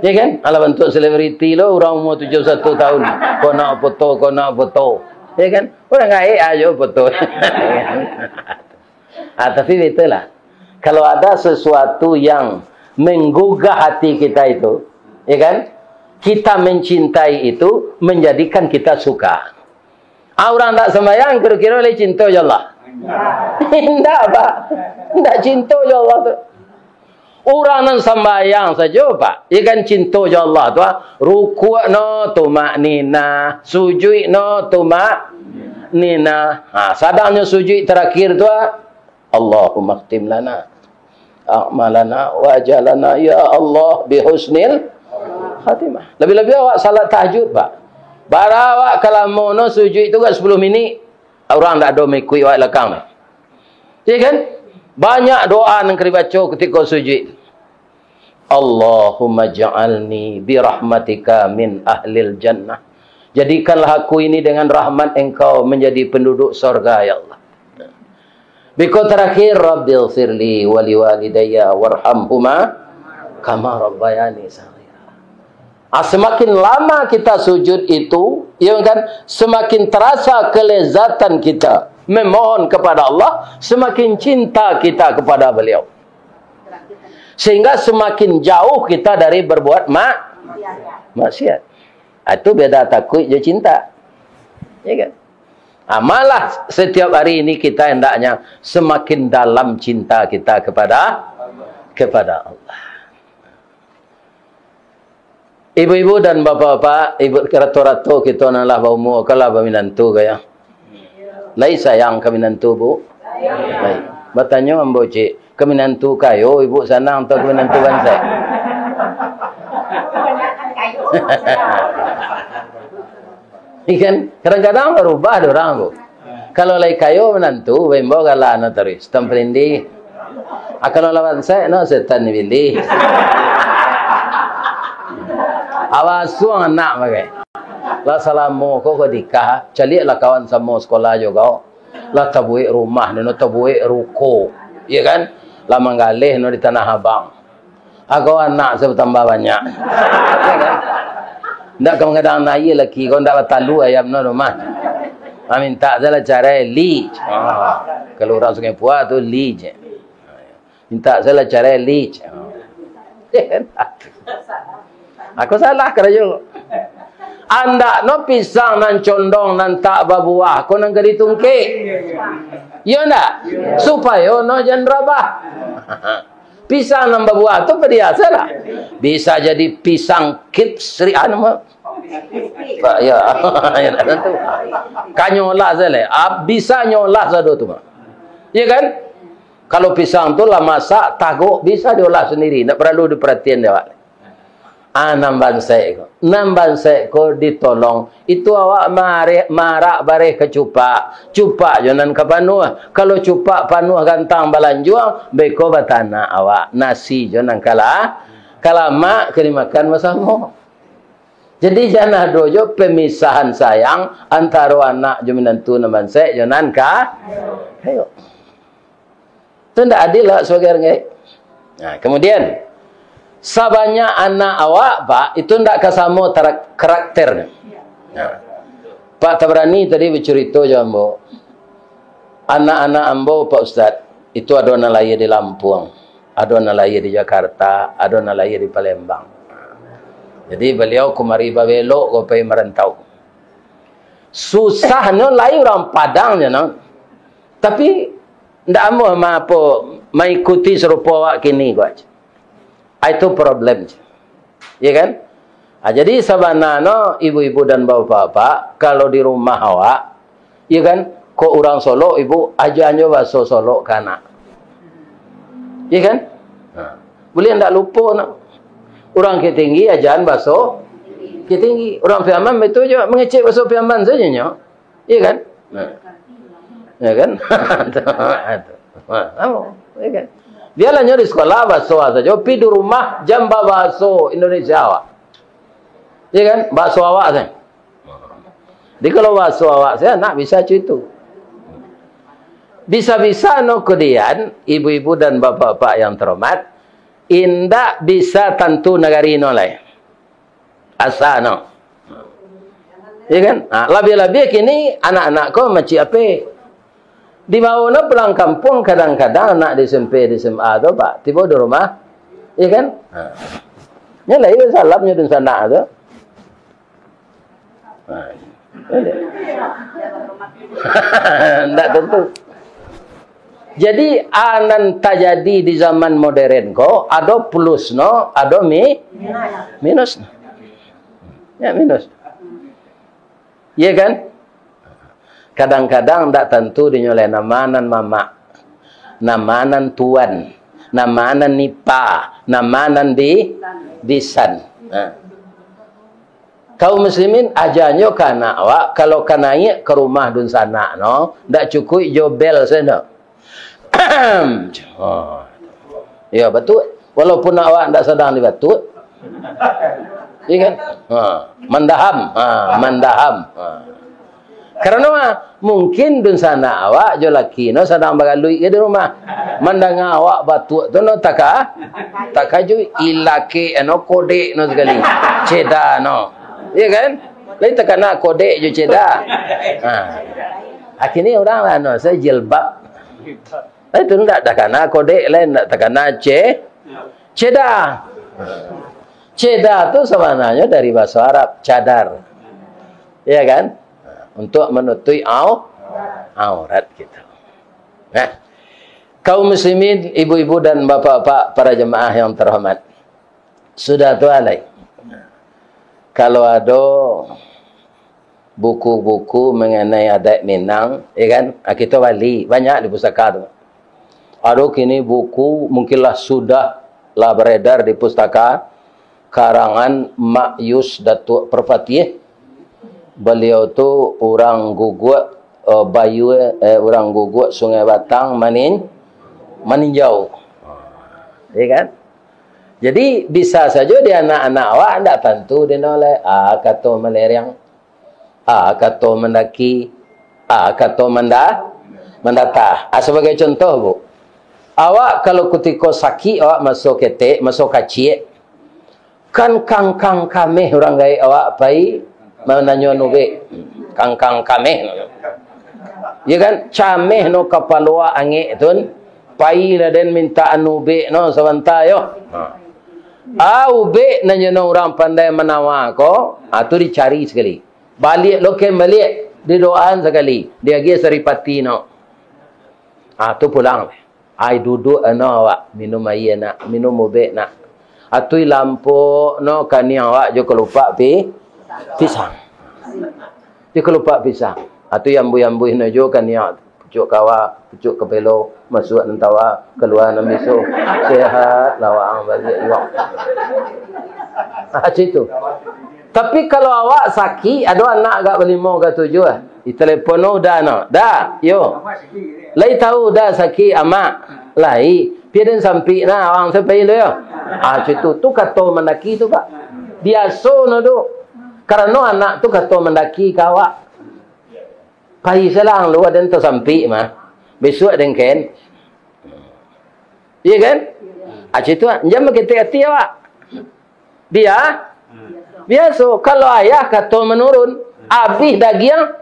Ya kan? Alah bantuak selebriti lo, urang umur tujuh satu tahun. Ko nak foto, ko nak foto. Ya kan? Urang gaek ajo foto. Ah, tapi betul lah. Kalau ada sesuatu yang menggugah hati kita itu, ya kan? Kita mencintai itu menjadikan kita suka. Ah, urang tak sembahyang kira-kira lai cinto jo Allah? Indak, Pak. Indak cinto jo Allah tu. Urang nan sambayang sajo, Pak, iya kan, cinto jo Allah tu, ah. Rukuk no tumakninah, sujuik no tumakninah. Ha, sadangnyo sujuik tarakhir tu, ah, "Allahumma khtim lana a'malana wa ajalana, ya Allah, bi husnil khatimah." Lebih-lebih awak salat tahajud, Pak. Bara awak ka lamo no sujuik tu, agak sapuluah minik. Urang ndak ado maikuik awak lakang tu. Iya kan? Banyak doa nan ka dibaco kutiko sujuik. "Allahumma ja'alni bi rahmatika min ahlil jannah." Jadikanlah aku ini dengan rahmat Engkau menjadi penduduk sorga, ya Allah. Biko terakhir, "Rabbighfirli wa liwalidayya warhamhuma kama rabbayani shaghira." Ah, semakin lama kita sujud itu, ya kan, semakin terasa kelezatan kita memohon kepada Allah, semakin cinta kita kepada Beliau. Sehingga semakin jauh kita dari berbuat ma-, maksiat. Ah, itu beda takuik jo cinta. Ya kan? Ah, malah setiap hari ini kita hendaknya semakin dalam cinta kita kepada, kepada Allah. Ibu-ibu dan bapak-bapak, ibu, rato-rato kito nan lah baumua, ka lah baminantu ka, yo? Lai sayang ka minantu, Bu? Lai. Batanyo ambo, cik, ka minantu kayo ibu sanang atau ka minantu bansaik? Ikan, kadang-kadang barubah dek urang, Bu. Kalau lai kayo minantu, baimbau gala no taruih, setan palindih. Ah, kalau lah bansaik no, setan ni bilih. Abasuang anak bagai. Lah salamo ko, ko nikah, caliaklah kawan samo sekolah jo kau. Lah tabuek rumah, no tabuek ruko. Iyo kan? Lah manggaleh no di Tanah Abang. Agak anak se batambah banyak. Iyo kan? Ndak ka mangadang aia laki kau, ndak batalu ayam no rumah. Ah, mintak salah carai, li. Ah, kalau urang Sungai Pua tu, li je. Mintak salah carai, li. Aku salah karajo. Andak no pisang nan condong, nan tak babuah, ko nan ka ditungkek. Iyo ndak? Supayo no jan rabah. Pisang nan babuah tu padiah salah. Bisa jadi pisang kipsri, anu mah. Ba-, ya, ya, tak tentu. Kanyolah salah. Ah, bisa nyolah sado tu mah. Iya kan? Kalau pisang tu lah masak, tagok, bisa diolah sendiri, ndak paralu diparatian dek awak. Ah, nan bansaik ko. Nan bansaik ko ditolong. Itu awak mareh, marak bareh ka cupak. Cupak jo nan ka panuah. Kalau cupak panuah gantang balanjuang, beko batanak awak. Nasi jo nan ka la-, ka lamak ka dimakan basamo. Jadi, jan ado jo pemisahan sayang antaro anak jo minantu, nan bansaik jo nan ka-, ayo. Itu ndak adil lah sabagai urang gaek. Nah, kemudian, sabanyak anak awak, Pak, itu ndak ka samo tarak-, karakternyo. Nah, Pak Tabrani tadi bacurito jo ambo. Anak-anak ambo, Pak Ustaz, itu ado nan lahia di Lampung, ado nan lahia di Jakarta, ado nan lahia di Palembang. Jadi, baliau kumari babelok ko pai marantau. Susahnyo lai urang Padang nyo, no. Tapi, ndak amuah ma-, apo, maikuti sarupo awak kini ko aja. Ah, itu problem. Iya kan? Ah, jadi sabananyo ibu-ibu dan bapak-bapak, kalau di rumah awak, iya kan, kok urang Solok, ibu, ajanyo baso Solok ka anak. Iya kan? Nah, buliah ndak lupo nak. Urang Bukittinggi ajan baso Bukittinggi. Urang Piaman itu jo mangecek baso Piaman sajo nyo. Iya kan? Nah. Ya kan? Nah, iya kan? Biarlah nyo di sekolah baso sajo, pi di rumah jan babaso Indonesia awak. Iya kan? Baso awak sajo. Jadi kalau baso awak sajo, anak bisa cuy tu. Bisa-bisa no kudian, ibu-ibu dan bapak-bapak yang terhormat, indak bisa tantu nagari no lai. Asa no. Iya kan? Ha, labiah-labiah kini anak-anak ko macik ape. Di bawah no pulang kampuang, kadang-kadang anak di S M P, di S M A tu, Pak, tibo di rumah. Iya kan? Ha. Nyo lah, iyo salamnyo dunsanak tu. Ha. Ndak tentu. Jadi, a nan tajadi di zaman modern ko, ado plus no, ado mi-, minus no. Ya, minus. Iya kan? Kadang-kadang ndak tantu dinyo lai, nama nan mamak, nama nan tuan, nama nan nipa, nama nan bi-, bisan. Nah. Kaum muslimin, ajanyo ka anak awak, kalau ka naiak ka rumah dunsanak no, ndak cukuik jo bel sajo. Oh. Yo, batuak. Walaupun awak ndak sadang dibatuak. Iya kan? Ha, mandaham. Ha, mandaham. Ha. Karano, ah, mungkin dunsanak awak jo laki no sadang bagaluik ka di rumah. Mandanga awak batuak tu no taka-, takajuik. Ilakek no kodek no sakali. Ceda no. Iya kan? Lain takana kodek jo ceda. Ha. Akhirnyo urang lah no, sajo jilbab. Itu ndak takana kodek lai, ndak takana ce-, ceda. Ceda tu sabananyo dari bahaso Arab, cadar. Iya kan? Untuk manutuik au-, aurat kito. Nah, kaum muslimin, ibu-ibu dan bapak-bapak, para jemaah yang terhormat. Sudah tu alai. Kalau ado buku-buku mengenai adat Minang, ya kan? Ah, kito bali, banyak di pusaka tu. Ado kini buku, mungkinlah sudah lah beredar di pustaka, karangan Mak Yus Datuak Parpatiah. Baliau tu urang Guguak, eh, Bayu, eh, urang Guguak Sungai Batang, Manin-, Maninjau. Ya kan? Jadi, bisa sajo di anak-anak awak ndak tantu dinoleh. Ah, kato malereang. Ah, kato mandaki. Ah, kato manda-, mandatah. Ah, sabagai contoh, Bu. Awak kalau kutiko sakik, awak maso ketek, maso kaciak, kan kangkang kameh urang gaek awak pai mananyo ubek. Kangkang kameh. Ya kan? Cameh no kapalo awak angek tun. Pailah den minta anu ubek no sabanta yo. Ha. Ah, ubek nan jo no urang pandai manawa ko, ah, tu dicari sakali. Baliak lo ken baliak, didoaan sakali, diagiah saripati no. Ah, tu pulang. Ai, duduak ano awak, minum aia nak, minum ubek nak. Atui lampok no kaniang awak jo kalupak pi-, pisang. Jo kalupak pisang. Atui ambuih-ambuih no jo kaniang, pucuak kawa, pucuak kapelo, masuak nan tawa, kalua nan biso. Sehat lah waang baliak juo. Ah, cak itu. Tapi kalau awak sakik, ado anak agak balimo, agak tujuah, ditelepon, "Oh, Da, no. Da, yo. Lai tahu Da sakik, Amak?" "Lai." "Pi den sampik nah, awang sapai lo yo." Ah, cak itu. Tu kato mandaki tu, Pak. Biaso no tu. Karano anak tu kato mandaki ka awak. Pai salang lu, aden tasampik mah. Bisuak den ken. Iya kan? Ah, cak itu, ah. Jan baketek ati awak. Bia-, biaso. Kalau ayah kato manurun, abih dagiang,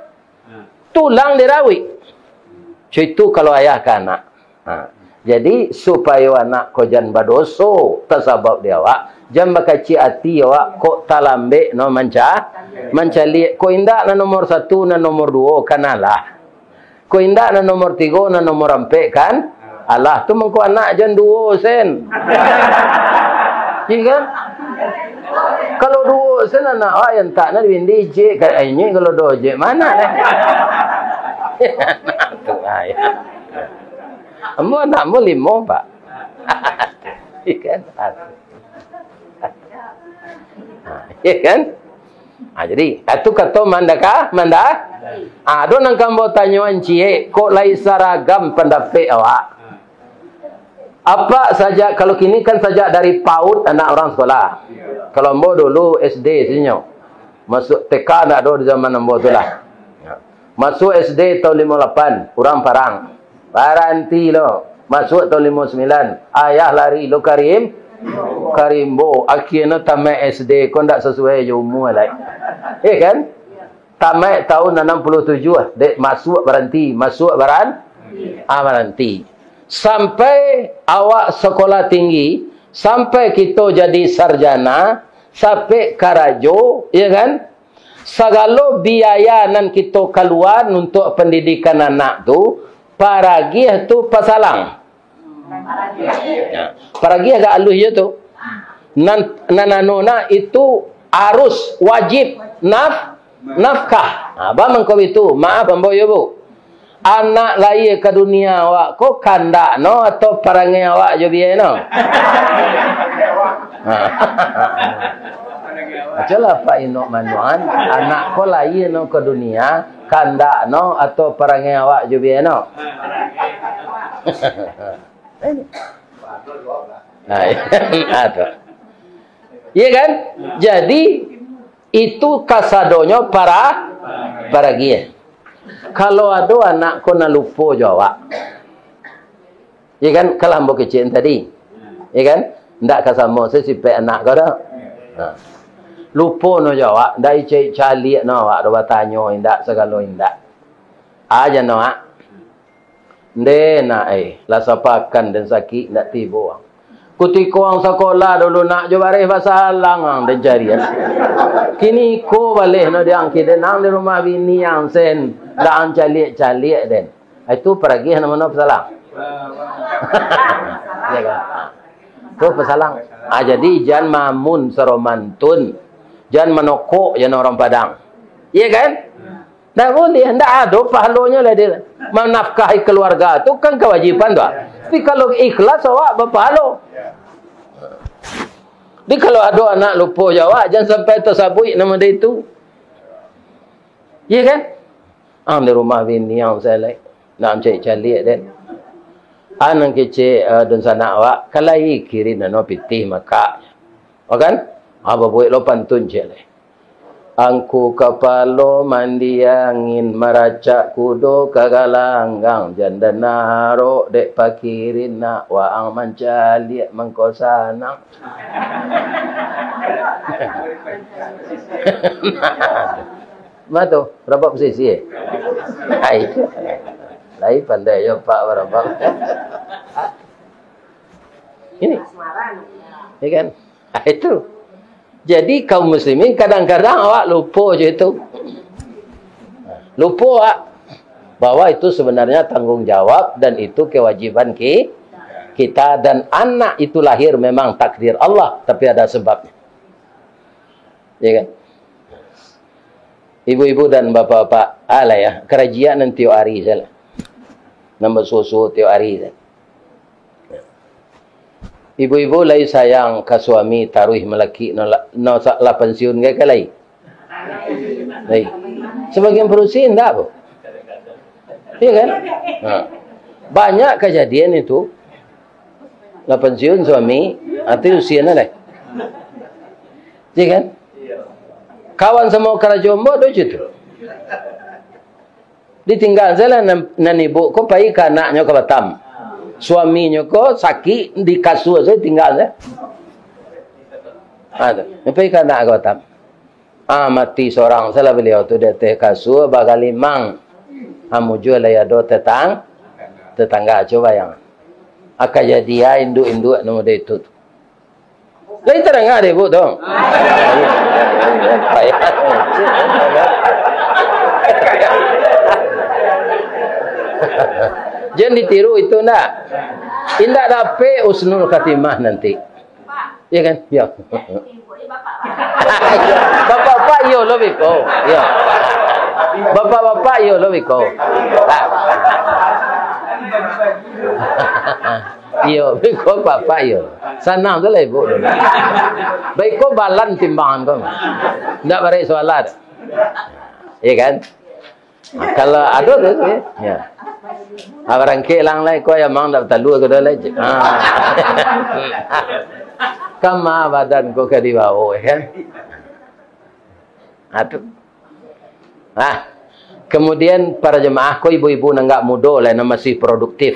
tulang dirawik. Cak itu kalau ayah ka anak. Ha. Jadi, supayo anak ko jan badoso tasabab di awak, jan bakaciak ati awak, kok talambek no manca-, mancaliak. Kok indak nan nomor satu, nan nomor duo, kan alah. Kok indak nan nomor tigo, nan nomor ampek, kan alah. Tu mangko anak jan duo sen. Iya kan? Kalau duo sen anak awak, yang tak nak dibindi jek, kan, eh, ini kalau duo jek, mana deh? Tu, ah, ya. Ambo anak ambo limo, Pak. Iya kan? Ah, iya kan? Ah, jadi, ah, tu kato mandaka, manda-, ah, ado nan ka ambo tanyoan ciek, kok lai saragam pandapek awak. Apak sajak, kalau kini kan sajak dari paut anak urang sekolah. Kalau ambo dulu S D sinyo. Masuak T K ndak ado di zaman ambo tu lah. Masuak S D taun limo lapan, urang parang. Baranti lo. Masuak taun limo sambilan, ayah lari lo ka rim-, ka rimbo. Akhirnyo tamaik S D ko ndak sasuai jo umua lai. Iya kan? Tamaik taun anam puluah tujuah, dek masuak baranti, masuak baran-, ah, baranti. Sampai awak sekolah tinggi, sampai kito jadi sarjana, sampai karajo, iya kan? Sagalo biaya nan kito kalua untuak pandidikan anak tu, paragiah tu pasalang. Ya. Paragiah agak aluih je tu. Nan, nan anu nak itu arus wajib naf-, nafkah. Ha, ba mangko itu, maaf ambo yo, Bu. Anak lahia ka dunia awak ko kandak no atau parangai awak jo biai no? Ha. Ajalah Pak Inok Manuan, anak ko lahia no ka dunia, kandak no atau parangai awak jo biai no? Nah, iya. Nah, tu. Iya kan? Jadi, itu kasadonyo para, paragiah. Kalau ado anak ko nan lupo jo awak. Iya kan? Kalah ambo kecek tadi. Iya kan? Ndak ka samo se sipek anak ko doh. Nah. Lupo no jo awak, ndak icek caliak no awak, ado batanyo indak, sagalo indak. Aja no, ah. Ndeh nak, eh, lah sapakan den sakik ndak tibo. Kutiko ang sakolah dulu nak jo bareh basalang ang den carian. Kini ko baleh no di ang kiden ang di rumah bini ang sen, dak ang caliak-caliak den. Itu paragiah namo no pasalang. Ya kan? Tu pasalang. Ah, jadi jan mamun saromantun. Jan manokok jan orang Padang. Iya kan? Ndak buliah, ndak ado pahalonyo lah dia. Manafkahi keluarga tu kan kewajiban tu. Tapi kalau ikhlas awak bapahalo. Jadi kalau ado anak lupo jo awak, jan sampai tasabuik namo dia itu. Iya kan? Ang di rumah bini ang salai. Nak caliak-caliak den. Anang kecek, eh, dunsanak awak, kalai kirin ano pitih makak. Kan? Ah, babuek lo pantun cek lai. Angku kapalo mandi angin, maracak kudo ka galanggang, janda narok dek pakirin nak waang mancaliak mangko sanang. Ma tu, rabab sisi, eh? Ai. Lai pandai jo Pak barabab. Ini. Ya kan? Ah, itu. Jadi, kaum muslimin, kadang-kadang awak lupo je itu. Lupo, awak, bahwa itu sebenarnya tanggung jawab dan itu kewajiban ki-, kita, dan anak itu lahir memang takdir Allah, tapi ada sebabnya. Ya kan? Ibu-ibu dan bapak-bapak, alah ya, karajian nan tiok hari salah. Nan basuo-suo tiok hari salah. Ibu-ibu lai sayang ka suami taruih malakik no la-, no sa-, lah pansiun gai ka lai? Lai. Sebagian padusi indak, Bu. Iya kan? Ha. Banyak kajadian itu. Lah pansiun suami, ati usia na lai. Iya kan? Kawan samo karajo ambo tu cutu. Ditinggal salah nan, nan ibu ko pai ka anaknyo ka Batam. Suaminyo ko sakik di kasua sajo tinggal sajo. Ha, tu. Pai ka anak ka Batam. Ah, mati sorang salah baliau tu di ateh kasua bagalimang. Ah, mujua lai ado tetang-, tetangga, cubo bayang. Aka jadi ah induak-induak nan model itu tu. Lai tadanga dek ibu tu? Payah. Jan ditiru itu ndak? Indak dapek husnul khatimah nanti. Ya kan? Ya. Bapak-bapak iyo lo biko. Ya. Bapak-bapak iyo lo biko. Iyo, biko bapak iyo. Sanang tu lah ibu dulu. Baik ko balan timbangan ko. Ndak barek soalan. Iya kan? Nah, kalau ado tu, ya. Ya. Ah, barangkek lang lai, ko ayam ang dak batalu ko dah lai. Ah. Kama badan ko ka dibawa, ya kan? Ah, tu. Ah. Kemudian para jemaah ko ibu-ibu nan agak mudo lah, nan masih produktif.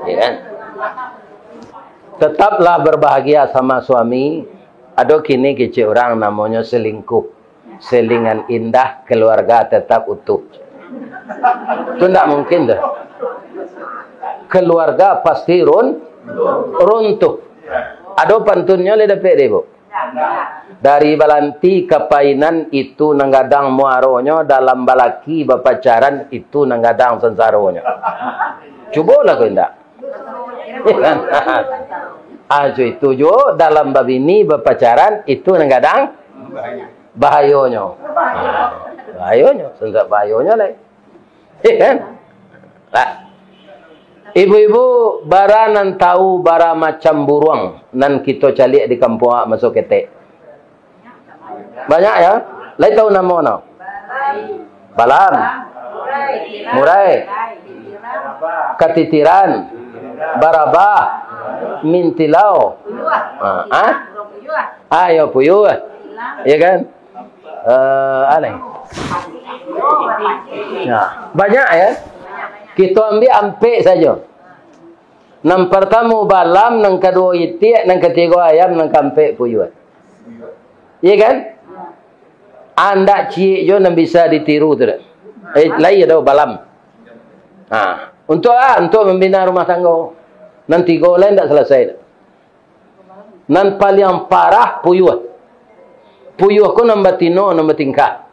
Ya kan? Tetaplah berbahagia sama suami. Ado kini kecek urang namonyo selingkuh. Selingan indah, keluarga tetap utuh. Tu ndak mungkin tu. Keluarga pasti run-, runtuh. Ado pantunnyo lai dapek dek ibu? Dari balanti ka painan itu nan gadang muaronyo, dalam balaki bapacaran itu nan gadang sansaronyo. Cubolah ko indak. Ajo itu juo dalam babini bapacaran itu nan gadang bahayonyo. Bahayonyo, sansak bahayonyo lai. Iya kan? Lah. Ibu-ibu, bara nan tahu bara macam buruang nan kito caliak di kampuang awak maso ketek? Banyak ya? Lai tahu namo no? Balam. Murai. Katitiran. Barabah. Mintilau. Ah, ah? Ayo puyuh. Ya kan? Eh, aneh. Nah, banyak ya. Kito ambiak ampek sajo. Nan partamo balam, nan kaduo itiak, nan katigo ayam, nan kaampek puyuh. Iya kan? Andak ciek jo nan bisa ditiru tu dak? Eh, lai ado balam. Ha, untuk ah, untuk mambina rumah tanggo. Nan tigo lai ndak salasai. Nan paliang parah puyuah. Puyuah ko nan batino, nan batingkah.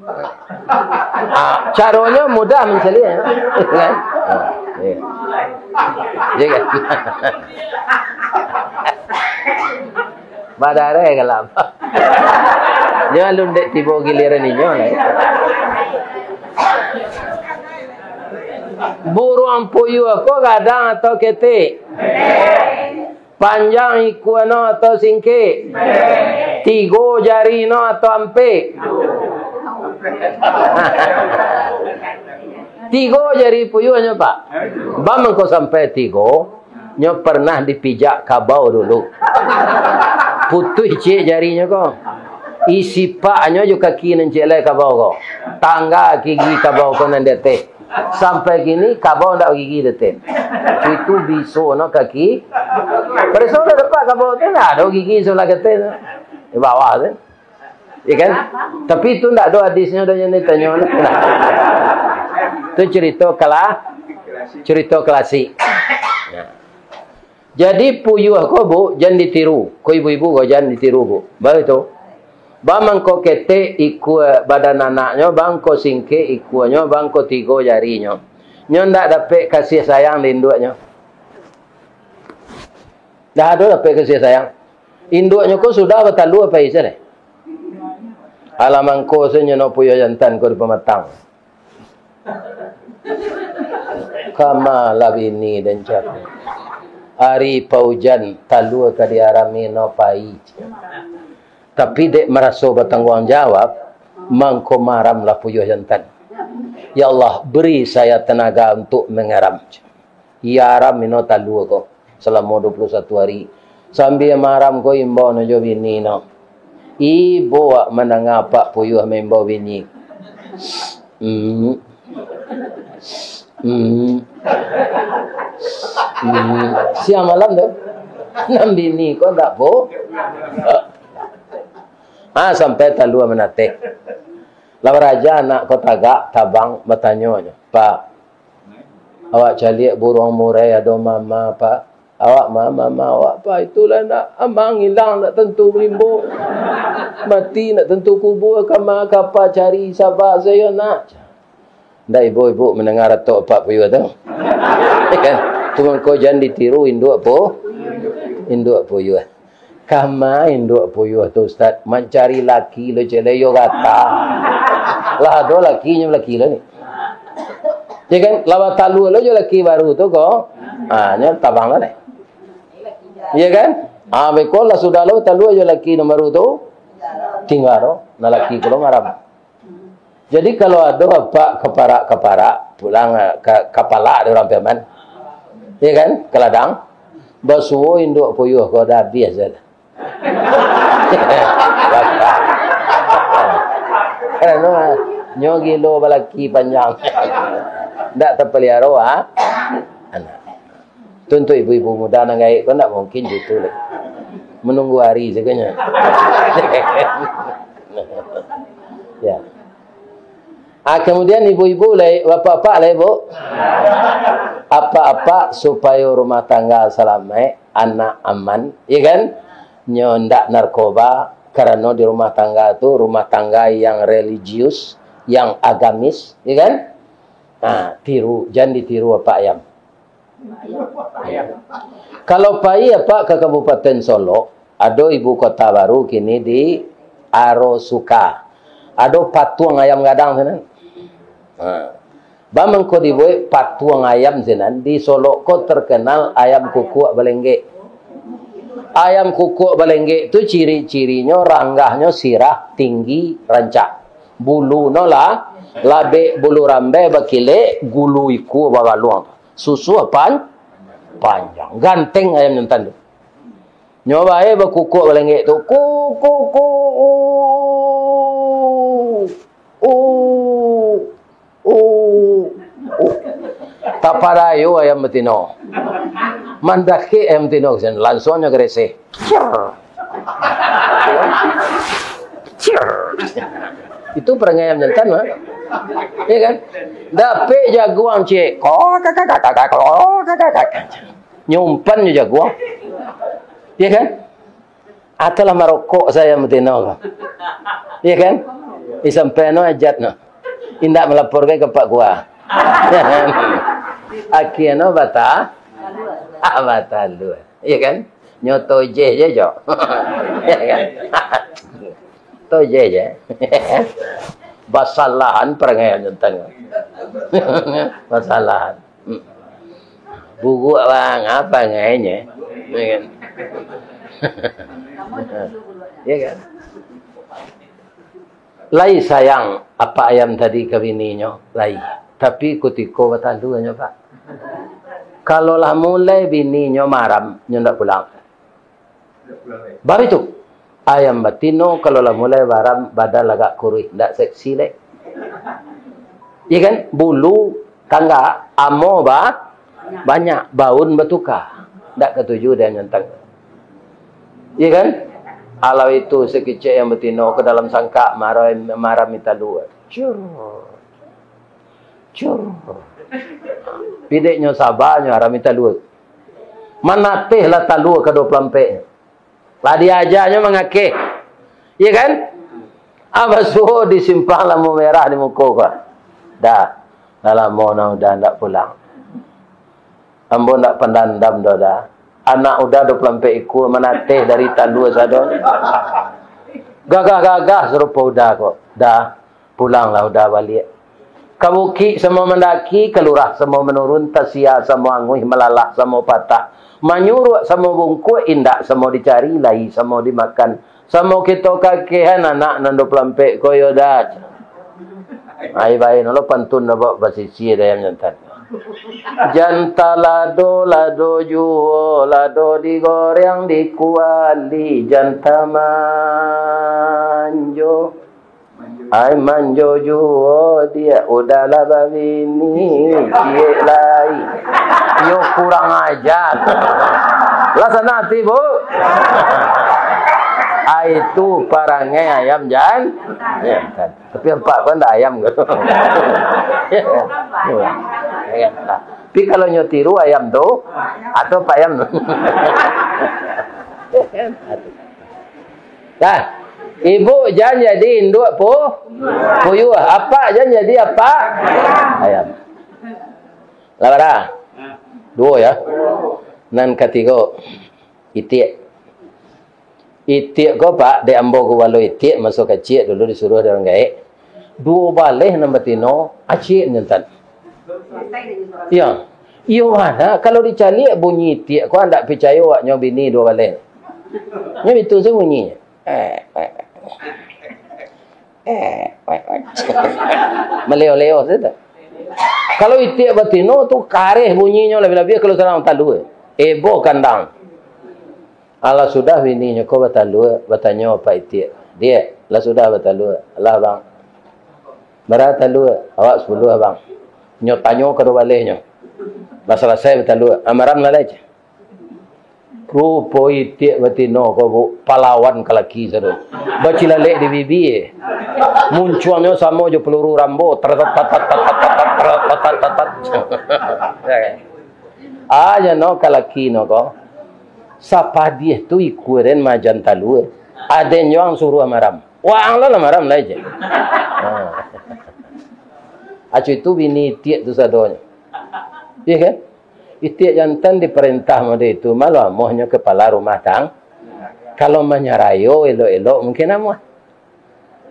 Ah, caronyo mudah mancaliak, kan? Ah, iya. Iya, kan? Badareh kalam. Nyo alun dek tibo giliran inyo lai. Buruang puyuah ko gadang atau ketek? Panjang ikua no atau singkek? Tigo jari no atau ampek? Tigo jari puyuahnyo, Pak. Ba mangko sampai tigo, nyo pernah dipijak kabau dulu. Putuih ciek jarinyo ko. Isi paknyo jo kaki nan ciek lai kabau ko. Tangga gigi kabau ko nan di ateh. Sampai kini, kabau ndak bagigi, Datin. Itu biso no kaki. Pareso lah dapat kabau tu, ndak ado gigi sabalah kateh tu. Di bawah tu. Ya kan? Tapi itu ndak ado hadisnyo, ado yang ditanyo. Itu cerita kala-, cerita klasik. Ya. Jadi, puyuah ko, Bu, jan ditiru. Ko ibu-ibu ko, jan ditiru, Bu. Baru tu. Ba mangko ketek ikua badan anaknyo, ba mangko singkek ikuanyo, ba mangko tigo jarinyo. Nyo ndak dapek kasih sayang di induaknyo. Ndak ado dapek kasih sayang. Induaknyo ko sudah batalua pai se deh. Alah mangko se nyo no puyuah jantan ko di pamatang. Kama lah bini den cako. Ari paujan, talua ka diarami no pai. Tapi dek maraso batangguang jawab, mangko maram lah puyuah jantan. Ya Allah, beri saya tenaga untuk mengaram. Ia aram ino talua ko salamo dua puluh satu hari. Sambia maram ko imbau no jo bini no. Ibo wak mandanga apak puyuah maimbau bini. Hmm. Hmm. Hmm. Siang malam tu. Nan bini ko ndak po. Ha, sampai talua manateh. Lah baraja anak ko tagak, tabang, batanyo nyo, "Pak, awak caliak buruang murai ado mama, Pak." "Awak ma-, mama awak, Pak, itulah nak amang ilang, nak tantu limbo. Mati nak tantu kubua, kama kapa cari, saba sajo, nak." Ndak ibo-ibo mandanga ratok apak puyuah tu? Kan? Tu mangko jan ditiru induak pu-, induak puyuah. Kama induak puyuah tu, Ustaz, mancari laki lo cele yo gata. Lah ado lakinyo, laki lo ni. Ya kan? Lah batalua lo jo laki baru tu ko. Ha, nyo tabang lo ni. Ya kan? Ha, beko lah sudah lo batalua jo laki nan baru tu. Tingga lo, nah laki ko lo maram. Jadi, kalau ado apak kaparak-kaparak, pulang, eh, ka, kapalak di urang Piaman, ya kan, ka ladang, basuo induak puyuah ko dah abih se lah. Karano, nyo gilo balaki panjang. Ndak tapaliaro, ha? Anak. Tu untuk ibu-ibu muda nan gaek ko ndak mungkin gitu leh. Menunggu hari sagonyo. Ya. Ah, kemudian ibu-ibu lai, bapak-bapak lai, Bu. Apak-apak supayo rumah tangga salamaik, anak aman, ya kan? Nyo ndak narkoba, karano di rumah tangga tu, rumah tangga yang religius, yang agamis, ya kan? Nah, tiru, jan ditiru apak ayam. Kalau pai apak ka Kabupaten Solok, ado ibu kota baru kini di Arosuka. Ado patuang ayam gadang sinan. Ha. Ba mangko dibuek patuang ayam sinan, di Solok ko terkenal ayam kukuak balenggek. Ayam kukuak balenggek tu ciri-cirinyo ranggahnyo sirah, tinggi, rancak. Bulu no lah, labek bulu rambai bakilek, gulu ikua bagaluang. Susuah pan-, panjang. Ganteng ayam jantan tu. Nyo bae bakukuak balenggek tu. Ku, ku, ku, u, u, u, u. Tapadayo ayam batino. Mandakek ayam batino ka sinan, lansuang nyo gareseh. Cer. Cer. Itu parangai ayam jantan, mah. Ya kan? Dapek jaguang ciek. Ko, ka, ka, ka. Nyo umpan nyo jaguang. Iya kan? Atau lah marokok sajo batino ko. Iya kan? Disampaian no hajat no. Indak malaporkan ka Pak Kua. Akhia no bata-, ah, batalua. Iya kan? Nyo tojeh je, jo. Iya kan? Tojeh je. Basalahan parangai nyo tang. Basalahan. Buruak bang, apo ngainyo? Ya kan? Ya kan? Lai sayang apak ayam tadi ka bininyo, lai. Tapi kutiko batalua nyo, Pak. Kalau lah mulai bininyo maram, nyo ndak pulang. Baru itu, ayam batino kalau lah mulai baram, badan agak kuruih, ndak seksi lai. Iya kan? Bulu tanggak, amo ba-, banyak, baun batuka. Ndak katuju dek nyo tang. Iya kan? Alah itu, sakicik ayam batino ka dalam sangkak, maram, maram talua. Cur. Cur. Pideknyo saba nyo arami talua. Manateh lah talua ka dua puluah ampek. Lah diajanyo mangakeh. Iya kan? Abah suo di simpang lampu merah di muko ko. Dah. Lah lamo nah udah ndak pulang. Ambo ndak pandandam doh dah. Anak udah dua puluah ampek ikua manateh dari talua sado. Gagah-gagah sarupo udah ko. Dah. Pulanglah udah baliak. Ka bukik samo mandaki, ka lurah samo manurun, tasia samo anguih, malalah samo patah, manyuruak samo bungkuak, indak samo dicari, lai samo dimakan. Samo kito kakehan anak nan dua puluah ampek ko yo dah. Ai bae no lo pantun dapek basisi dayang jantan. Janta lado, lado juo, lado digoreng di kuali, janta manjo. Ai manjo juo diak, udahlah babini, ciek lai. Yo kurang ajar. Lah sanang ati, Bu. Ai tu parangai ayam jan-, jantan. Tapi apak ko ndak ayam ko. Tapi kalau nyo tiru ayam tu, atau apak ayam tu. Nah, ibu jan jadi induak pu-, puyuah. Apak jan jadi apak ayam. Lah bara? Duo ya. Nan katigo, itiak. Itiak ko, Pak, dek ambo gubalo itiak maso kaciak dulu disuruah dek urang gaek. Duo baleh nan batino, aciak nyo tan. Ya. Iyo bana, kalau dicaliak bunyi itiak ko, andak picayo awaknyo bini duo baleh. Nyo bitu se bunyinyo. Eh, eh, eh. Eh, eh, eh. Maleo-leo se tu. Kalau itiak batino tu kareh bunyinyo, labiah-labiah kalau sadang talua. Ebo kandang. Alah sudah bininyo ko batalua, batanyo apak itiak, "Diak, lah sudah batalua?" "Lah, Bang." "Bara talua?" "Awak sapuluah, Bang." Nyo tanyo kaduo balehnyo. Lah salasai batalua, "Ah, maram lah lai." Rupo itiak batino ko, Bu, palawan ka laki sado. Bacilalek di bibia. Muncuangnyo samo jo peluru Rambo. Tar, tar, tar, tar. Ah, jan no ka laki no ko. Sapadiah tu ikua den majan talua. Aden jo ang suruah maram. Waang lo lah maram lai je. Ha. Acu itu bini itiak tu sadonyo. Iya kan? Itiak jantan diparentah model itu, malu amuahnyo kepala rumah tang-, kalau manyarayo elok-elok mungkin amuah.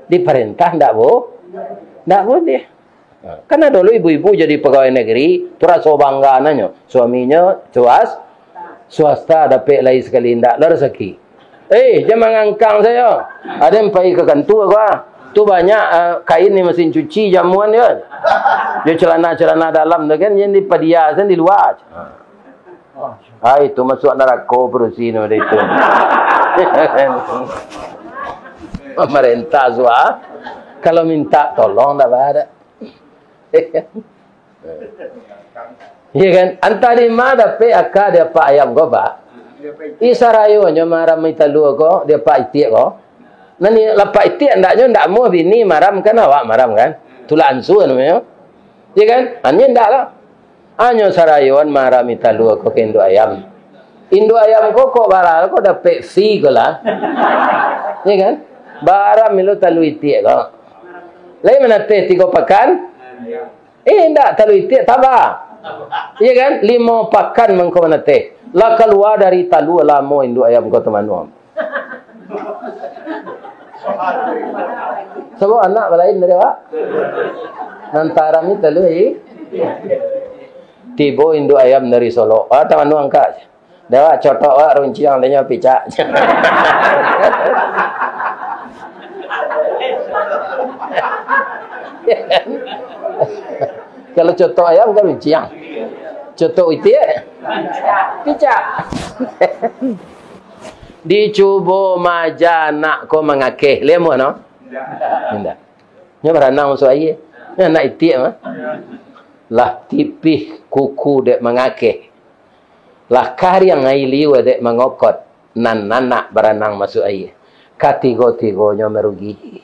Diparentah ndak bo-, ndak boleh. Ha, kan ado lo ibu-ibu jadi pegawai negeri, tu raso bangga nanyo, suaminyo suas-, swasta dapek lai sakali, ndak lo rasaki. Eh, jan mangangkang sajo. Aden pai ka kantua ko, ah. Tu banyak, ah, kain di mesin cuci, jamuan yo. Jo celana-celana dalam tu kan, jan dipadia sen di lua. Ah, itu masuak narako padusi no dari itu. Pamarentah suah. Kalau minta tolong ndak baa. Iya kan? Antah di ma dapek aka di apak ayam ko, Pak. Ih, sarayonyo maram talua ko, di apak itiak ko. Nan ni lapak itiak ndaknyo ndak muah bini maram kan, awak maram kan. Tulak ansua namonyo. Iya kan? Anyo ndak lah. Hanyo sarayoan maarami talua ko ka induak ayam. Induak ayam ko kok bara ko dapek fee ko lah. Ya kan? Bara milo talua itiak ko. Lai manateh tigo pakan? Eh, indak, talua itiak taba. Ya kan? Limo pakan mangko manateh. Lah kalua dari talua lamo induak ayam ko tu manuang. Sabab anak balain dari awak. Nan taarami talua i. Tibo induak ayam dari Solok. Ah, taman angkak. Dah awak cotok awak runciang, dah nyo picak. Kalau cotok ayam kan runciang. Cotok itiak, picak. Dicubo maja anak ko mangakeh. Lai amuah no? Indak. Nyo baranang masuak aia. Nyo anak itiak mah. Lah tipih kuku dek mangakeh. Lah kariang aia liua dek mangokot. Nan anak baranang masuak aia. Katigo-tigonyo marugi.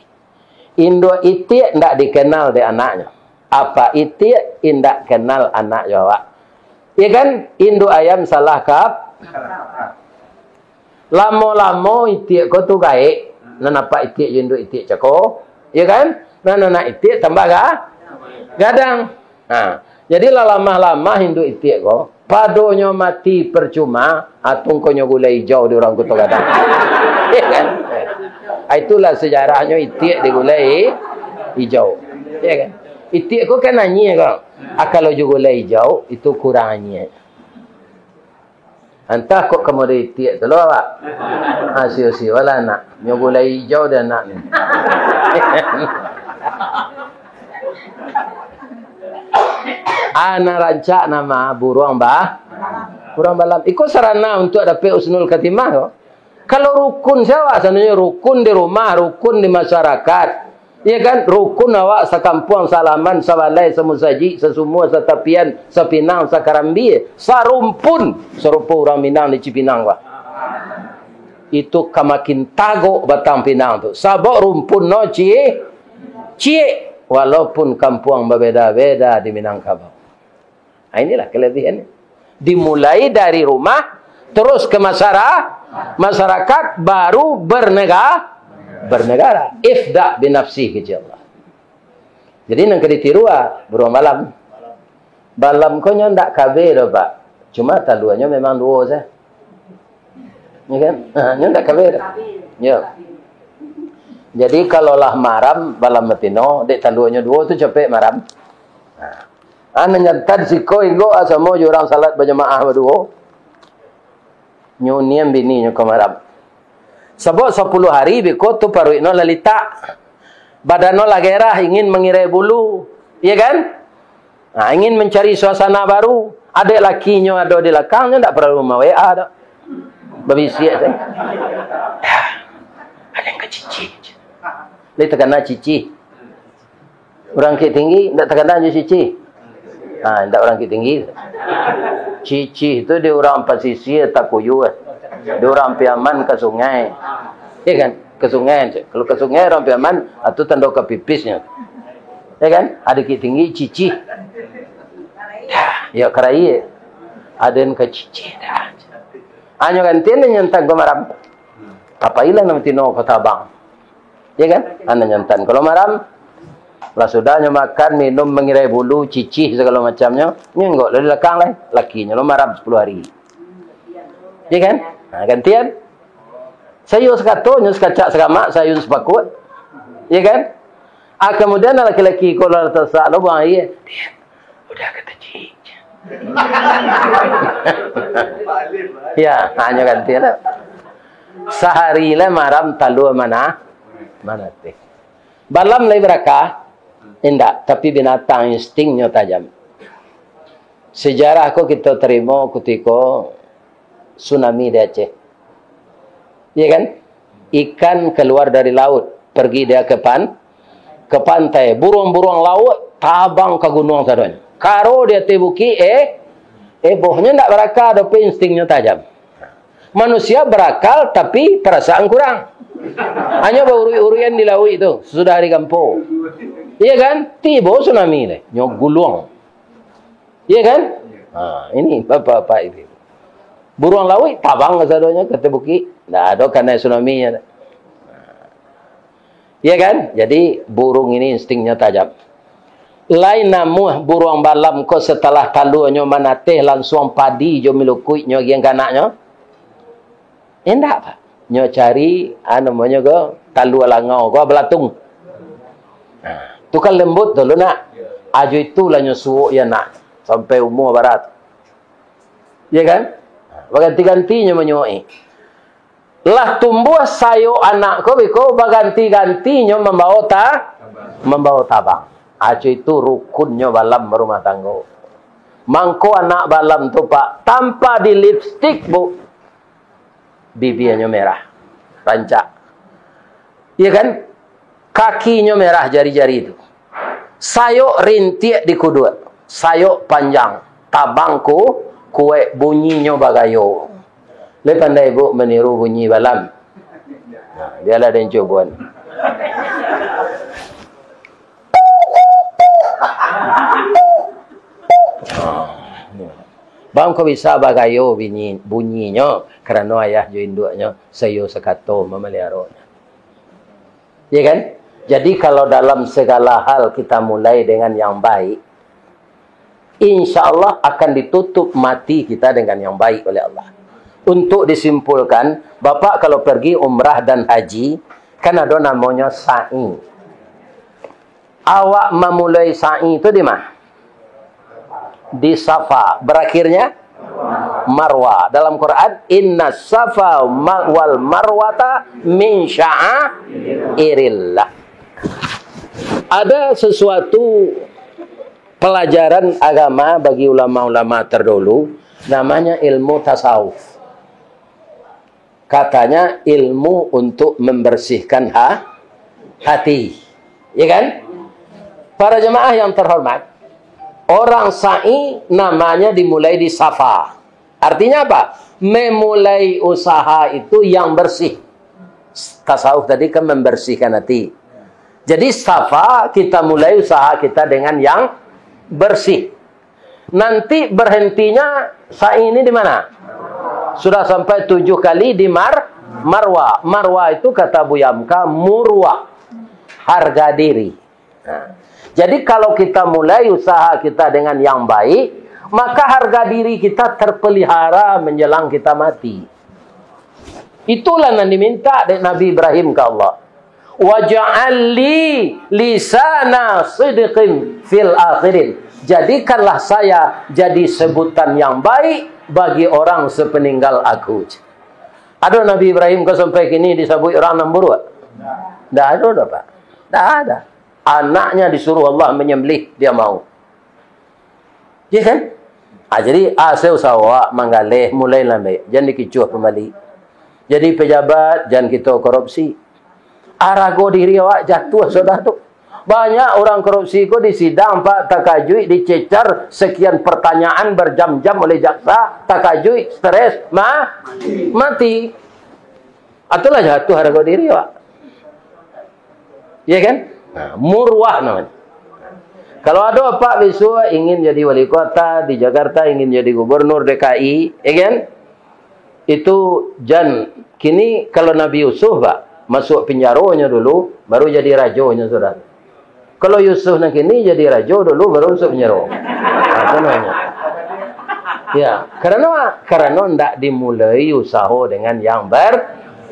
Induak itiak ndak dikenal dek anaknyo. Apak itiak indak kenal anak jo awak. Ya kan? Induak ayam salah kap-, lamo-lamo itiak ko tu gaek. Nan apak itiak jo induak itiak cako. Ya kan? Nan anak itiak tambah ga-, gadang. Ha. Jadi lah lamah-lamah induak itiak ko. Padonyo mati percuma, atungkonyo gulai ijau di urang Kuto Gadang. Ya kan? Ah, itulah sejarahnyo itiak di gulai ijau. Ya kan? Itiak ko kan anyia ko. Ah, kalau jo gulai ijau, itu kurang anyia. Antah kok ka model itiak tu lo awak. Ah, sio-sio lah anak. Nyo gulai ijau dek anak ni. Ana rancak nama buruang ba-, buruang balam. Iko sarana untuak dapek husnul khatimah ko. Kalau rukun sia awak sananyo, rukun di rumah, rukun di masyarakat. Ya kan? Rukun awak sakampuang, salaman, sabalai, samusajik, sasumua, satapian, sapinang, sakarambia, sarumpun, sarupo urang Minang di Cipinang, Pak. Itu ka makin tagok batang pinang tu. Sabab rumpun no ci-, ciek, walaupun kampuang babeda-beda di Minangkabau. Nah, inilah kelebihannya. Dimulai dari rumah, terus ke masyara-, masyarakat, baru bernega-, bernegara. Ibda' binafsik, kecek Allah. Jadi, nan ka ditiru, ah, buruang balam. Balam ko nyo ndak kabeh doh, Pak. Cuma taluanyo memang duo sajo. Ya kan? Ha, nyo ndak kabeh doh. Ya. Jadi, kalau lah maram, balam batino, dek taluanyo duo tu capek maram. Ha. Ah, nan jantan siko inggok, ah, samo jo urang salat bajamaah baduo. Nyo unian bininyo ka maram. Sabab sapuluah hari beko tu paruik no lah litak. Badan no lah gairah, ingin mangirai bulu. Iya kan? Nah, ingin mancari suasana baru. Adek lakinyo ado di lakang, nyo ndak paralu ma-W A doh. Babisiak sajo. Ado nan ka cicih. Lai takana cicih. Urang Bukik Tinggi, indak takana jo cicih. Ha, indak urang Bukik Tinggi. Cicih tu di urang pasisia Takuyu, eh. Di urang Piaman ka sungai. Iya kan? Ka sungai. Kalau ka sungai urang Piaman, ah, tu tando ka pipisnyo. Iya kan? Ado Bukik Tinggi, cicih. Dah, yo karai. Ado nan ka cicih, dah. Hanyo gantian nan jantan ko maram. Apailah nan batino ko tabang. Ya kan? Anak jantan. Kalau maram, lah sudah nyo makan, minum, mangirai bulu, cicih sagalo macamnyo, nyo inggok lah di lakang lai. Lakinyo lo maram sapuluah hari. Ya kan? Ha, gantian. Sayua sakato, nyo sakacak sakamak, sayua sapakut. Ya kan? Ah, kamudian laki-laki ko lah tasak lo buang aia. Udah kata cik. Ya, hanyo ganti lah. Sahari lah maram talua mana, manateh. Balam lai barakah? Indak, tapi binatang instingnyo tajam. Sejarah ko kito tarimo kutiko tsunami di Aceh. Iya kan? Ikan keluar dari laut, pergi dia ke pan-, ke pantai. Buruang-buruang laut tabang ka gunuang sadonyo. Karo di ateh bukik, eh, ebohnyo ndak barakal, tapi instingnyo tajam. Manusia barakal, tapi parasaan kurang. Hanyo bauruik-uruikan di lauik tu, sudah hari kampo. Iya kan? Tibo tsunami deh, nyo guluang. Iya kan? Ha, ini bapak-bapak ini. Buruang lauik tabang kasadonyo ka ateh bukik. Ndak ado kanai tsunami-nyo. Iya kan? Jadi, burung ini instingnyo tajam. Lai namuah buruang balam ko setelah taluanyo manateh, lansuang padi jo milukuiknyo agiah ka anaknyo? Indak, Pak. Nyo cari, ah, namonyo ko, talua langau ko, balatung. Nah, tu kan lembut tu, lu nak. Ajo itulah nyo suok ya nak, sampai umua bara. Iya kan? Baganti-gantinyo manyuok. Lah tumbuah sayok anak ko biko, baganti-gantinyo mambawa ta-, mambawa tabang. Aco itu rukunnyo balam barumah tanggo. Mangko anak balam tu, Pak, tanpa di lipstik, Bu, bibianyo merah, rancak. Iya kan? Kakinyo merah jari-jari tu. Sayok rintiak di kuduak, sayok panjang, tabang ku-, kuaik, bunyinyo bagayo. Lai pandai, Bu, maniru bunyi balam? Nah, bialah den cubuan. Bang ko bisa bagayo bunyi, bunyinyo, karano ayah jo induaknyo saiyo sakato mamaliaronyo. Ya kan? Jadi, kalau dalam segala hal kita mulai dengan yang baik, insya Allah akan ditutup mati kita dengan yang baik oleh Allah. Untuk disimpulkan, Bapak kalau pergi umrah dan haji, kan ada namanya sa'i. Awak mamulai sa'i itu di mana? Di Safa. Berakhirnya Marwa. Dalam Quran, "Inna Safa ma-, wal Marwata min sya'airillah." Ada sesuatu pelajaran agama bagi ulama-ulama terdahulu, namanya ilmu tasawuf. Katanya ilmu untuk membersihkan ha-, hati. Ya kan? Para jemaah yang terhormat, orang sa'i namanya dimulai di Safa. Artinya apa? Memulai usaha itu yang bersih. Tasawuf tadi kan membersihkan hati. Jadi Safa kita mulai usaha kita dengan yang bersih. Nanti berhentinya sa'i ini di mana? Sudah sampai tujuh kali di Mar-, Marwa. Marwa itu kata Buya Hamka murwah, harga diri. Nah, jadi kalau kita mulai usaha kita dengan yang baik, maka harga diri kita terpelihara menjelang kita mati. Itulah yang diminta dek Nabi Ibrahim ke Allah. "Waj'al li lisana sidqin fil akhirin." Jadikanlah saya jadi sebutan yang baik bagi orang sepeninggal aku. Ado Nabi Ibrahim ko sampai kini disebut orang nan buruak? Ndak ado doh, Pak. Ndak ada. Anaknya disuruh Allah menyembelih, dia mau. Ya kan? Ah, jadi, ah, saya usaha awak manggaleh, mulai lambek. Jan dikicuah pambali. Jadi pejabat, jan kito korupsi. Arago diri awak jatuah sudah tu. Banyak orang korupsi ko di sidang, Pak, takajuik, dicecar sekian pertanyaan berjam-jam oleh jaksa, takajuik, stres, ma-, mati. Itulah jatuah arago diri awak. Ya kan? Nah, murwah namanya. Kalau ada apak besok ingin jadi wali kota di Jakarta, ingin jadi gubernur D K I, ya kan? Itu jan, kini kalau Nabi Yusuf, Pak, masuk penjaronyo dulu, baru jadi rajonyo sudah. Kalau Yusuf nan kini jadi rajo dulu, baru masuk penjaro. Nah, itu namanya. Ya, karena, karena ndak dimulai usaha dengan yang ber-,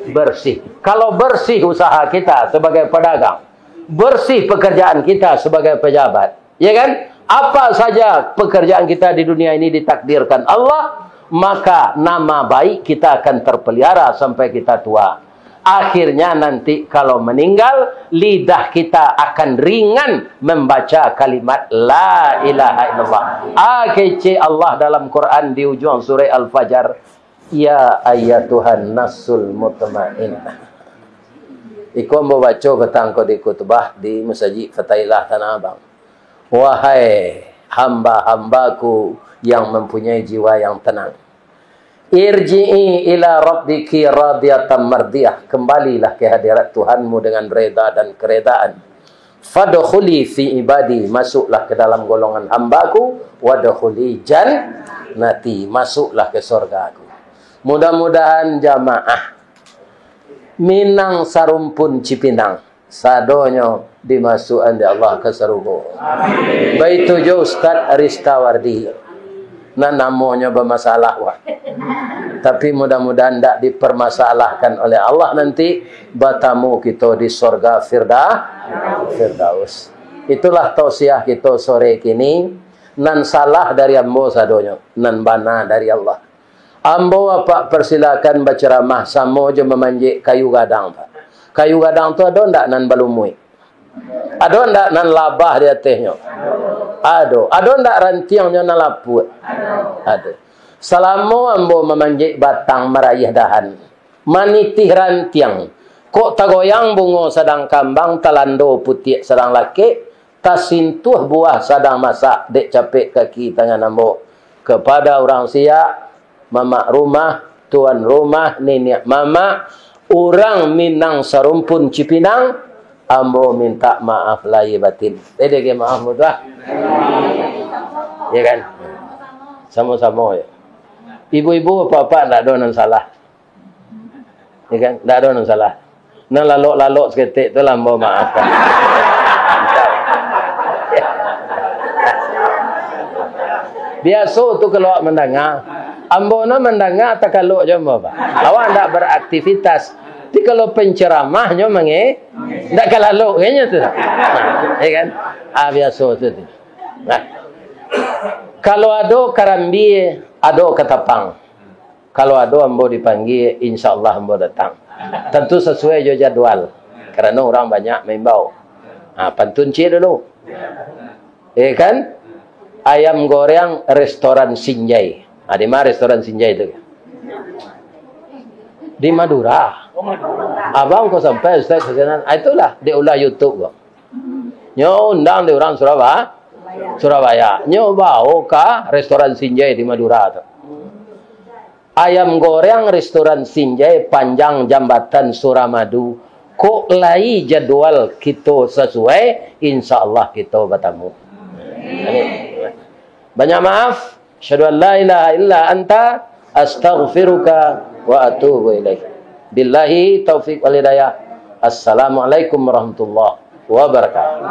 bersih. Kalau bersih usaha kita sebagai pedagang, bersih pekerjaan kita sebagai pejabat, ya kan? Apa saja pekerjaan kita di dunia ini ditakdirkan Allah, maka nama baik kita akan terpelihara sampai kita tua. Akhirnya nanti kalau meninggal, lidah kita akan ringan membaca kalimat la ilaha illallah. Ah, kecek Allah dalam Quran di ujung surah Al-Fajr, "Ya ayyatuhan nafsul mutmainnah." Iko ambo baco patang ko di khutbah di Masajik Fatailah Tanah Abang. Wahai hamba-hambaku yang mempunyai jiwa yang tenang, "Irji'i ila rabbiki radiyatan mardiyah." Kembalilah ke hadirat Tuhanmu dengan reda dan keredaan. "Fadkhuli fi ibadi, masuklah ke dalam golongan hamba-Ku, wadkhuli jannati, masuklah ke surga-Ku." Mudah-mudahan jamaah Minang Sarumpun Cipinang sadonyo dimasuakan dek Allah ka sarugo. Baitu jo Ustaz Ristawardi. Nan namonyo bamasalah, wah. Tapi mudah-mudahan ndak dipermasalahkan oleh Allah nanti, batamu kito di sorga Firda-, Firdaus. Itulah tausiah kito sore kini. Nan salah dari ambo sadonyo, nan bana dari Allah. Ambo apak persilakan baceramah samo jo mamanjek kayu gadang, Pak. Kayu gadang tu ado ndak nan balumuik? Ado ndak nan labah di atehnyo? Ado. Ado ndak rantiangnyo nan lapuak? Ado. Salamo ambo mamanjek batang, marayah dahan, manitih rantiang, kok tagoyang bungo sadang kambang, talando putiak sadang lakek, tasintuah buah sadang masak dek capek kaki tangan ambo. Kepada urang siak, mamak rumah, tuan rumah, niniak mamak, urang Minang Sarumpun Cipinang, ambo mintak maaf lahia batin. Jadi, maaf mudah. Ya kan? Samo-samo ya. Ibu-ibu, bapak-bapak, ndak ado nan salah. Ya kan? Ndak ado nan salah. Nan lalok-lalok saketek tu lah ambo maafkan. Biaso tu kalau awak mandanga. Ambo no mandanga takalok jo ambo, Pak. Awak ndak beraktivitas. Tapi kalau penceramahnyo mange-, ndak ka lalok kayaknyo tu. Nah, ya kan? Ah, biaso tu, tu. Nah. Kalau ado karambia, ado katapang. Kalau ado ambo dipanggia, insya Allah ambo datang. Tantu sasuai jo jadwal, karano urang banyak maimbau. Ha, pantun ciek dulu. Eh kan? Ayam goreng restoran Sinjai. Ha, di ma restoran Sinjai tu? Di Madura. Abang kok sampai, Ustaz, ke sana? Ah, itulah, diulah YouTube kok. Nyo undang di urang Suraba-, Surabaya. Nyo bao ka restoran Sinjai di Madura tu. Ayam goreng restoran Sinjai, panjang jambatan Suramadu. Kok lai jadwal kito sasuai, insya Allah kito batamu. Amin. Banyak maaf. Asyhadu an la ilaha illa anta, astaghfiruka wa atubu ilaik. Billahi taufik wal hidayah. Assalamualaikum warahmatullahi wabarakatuh.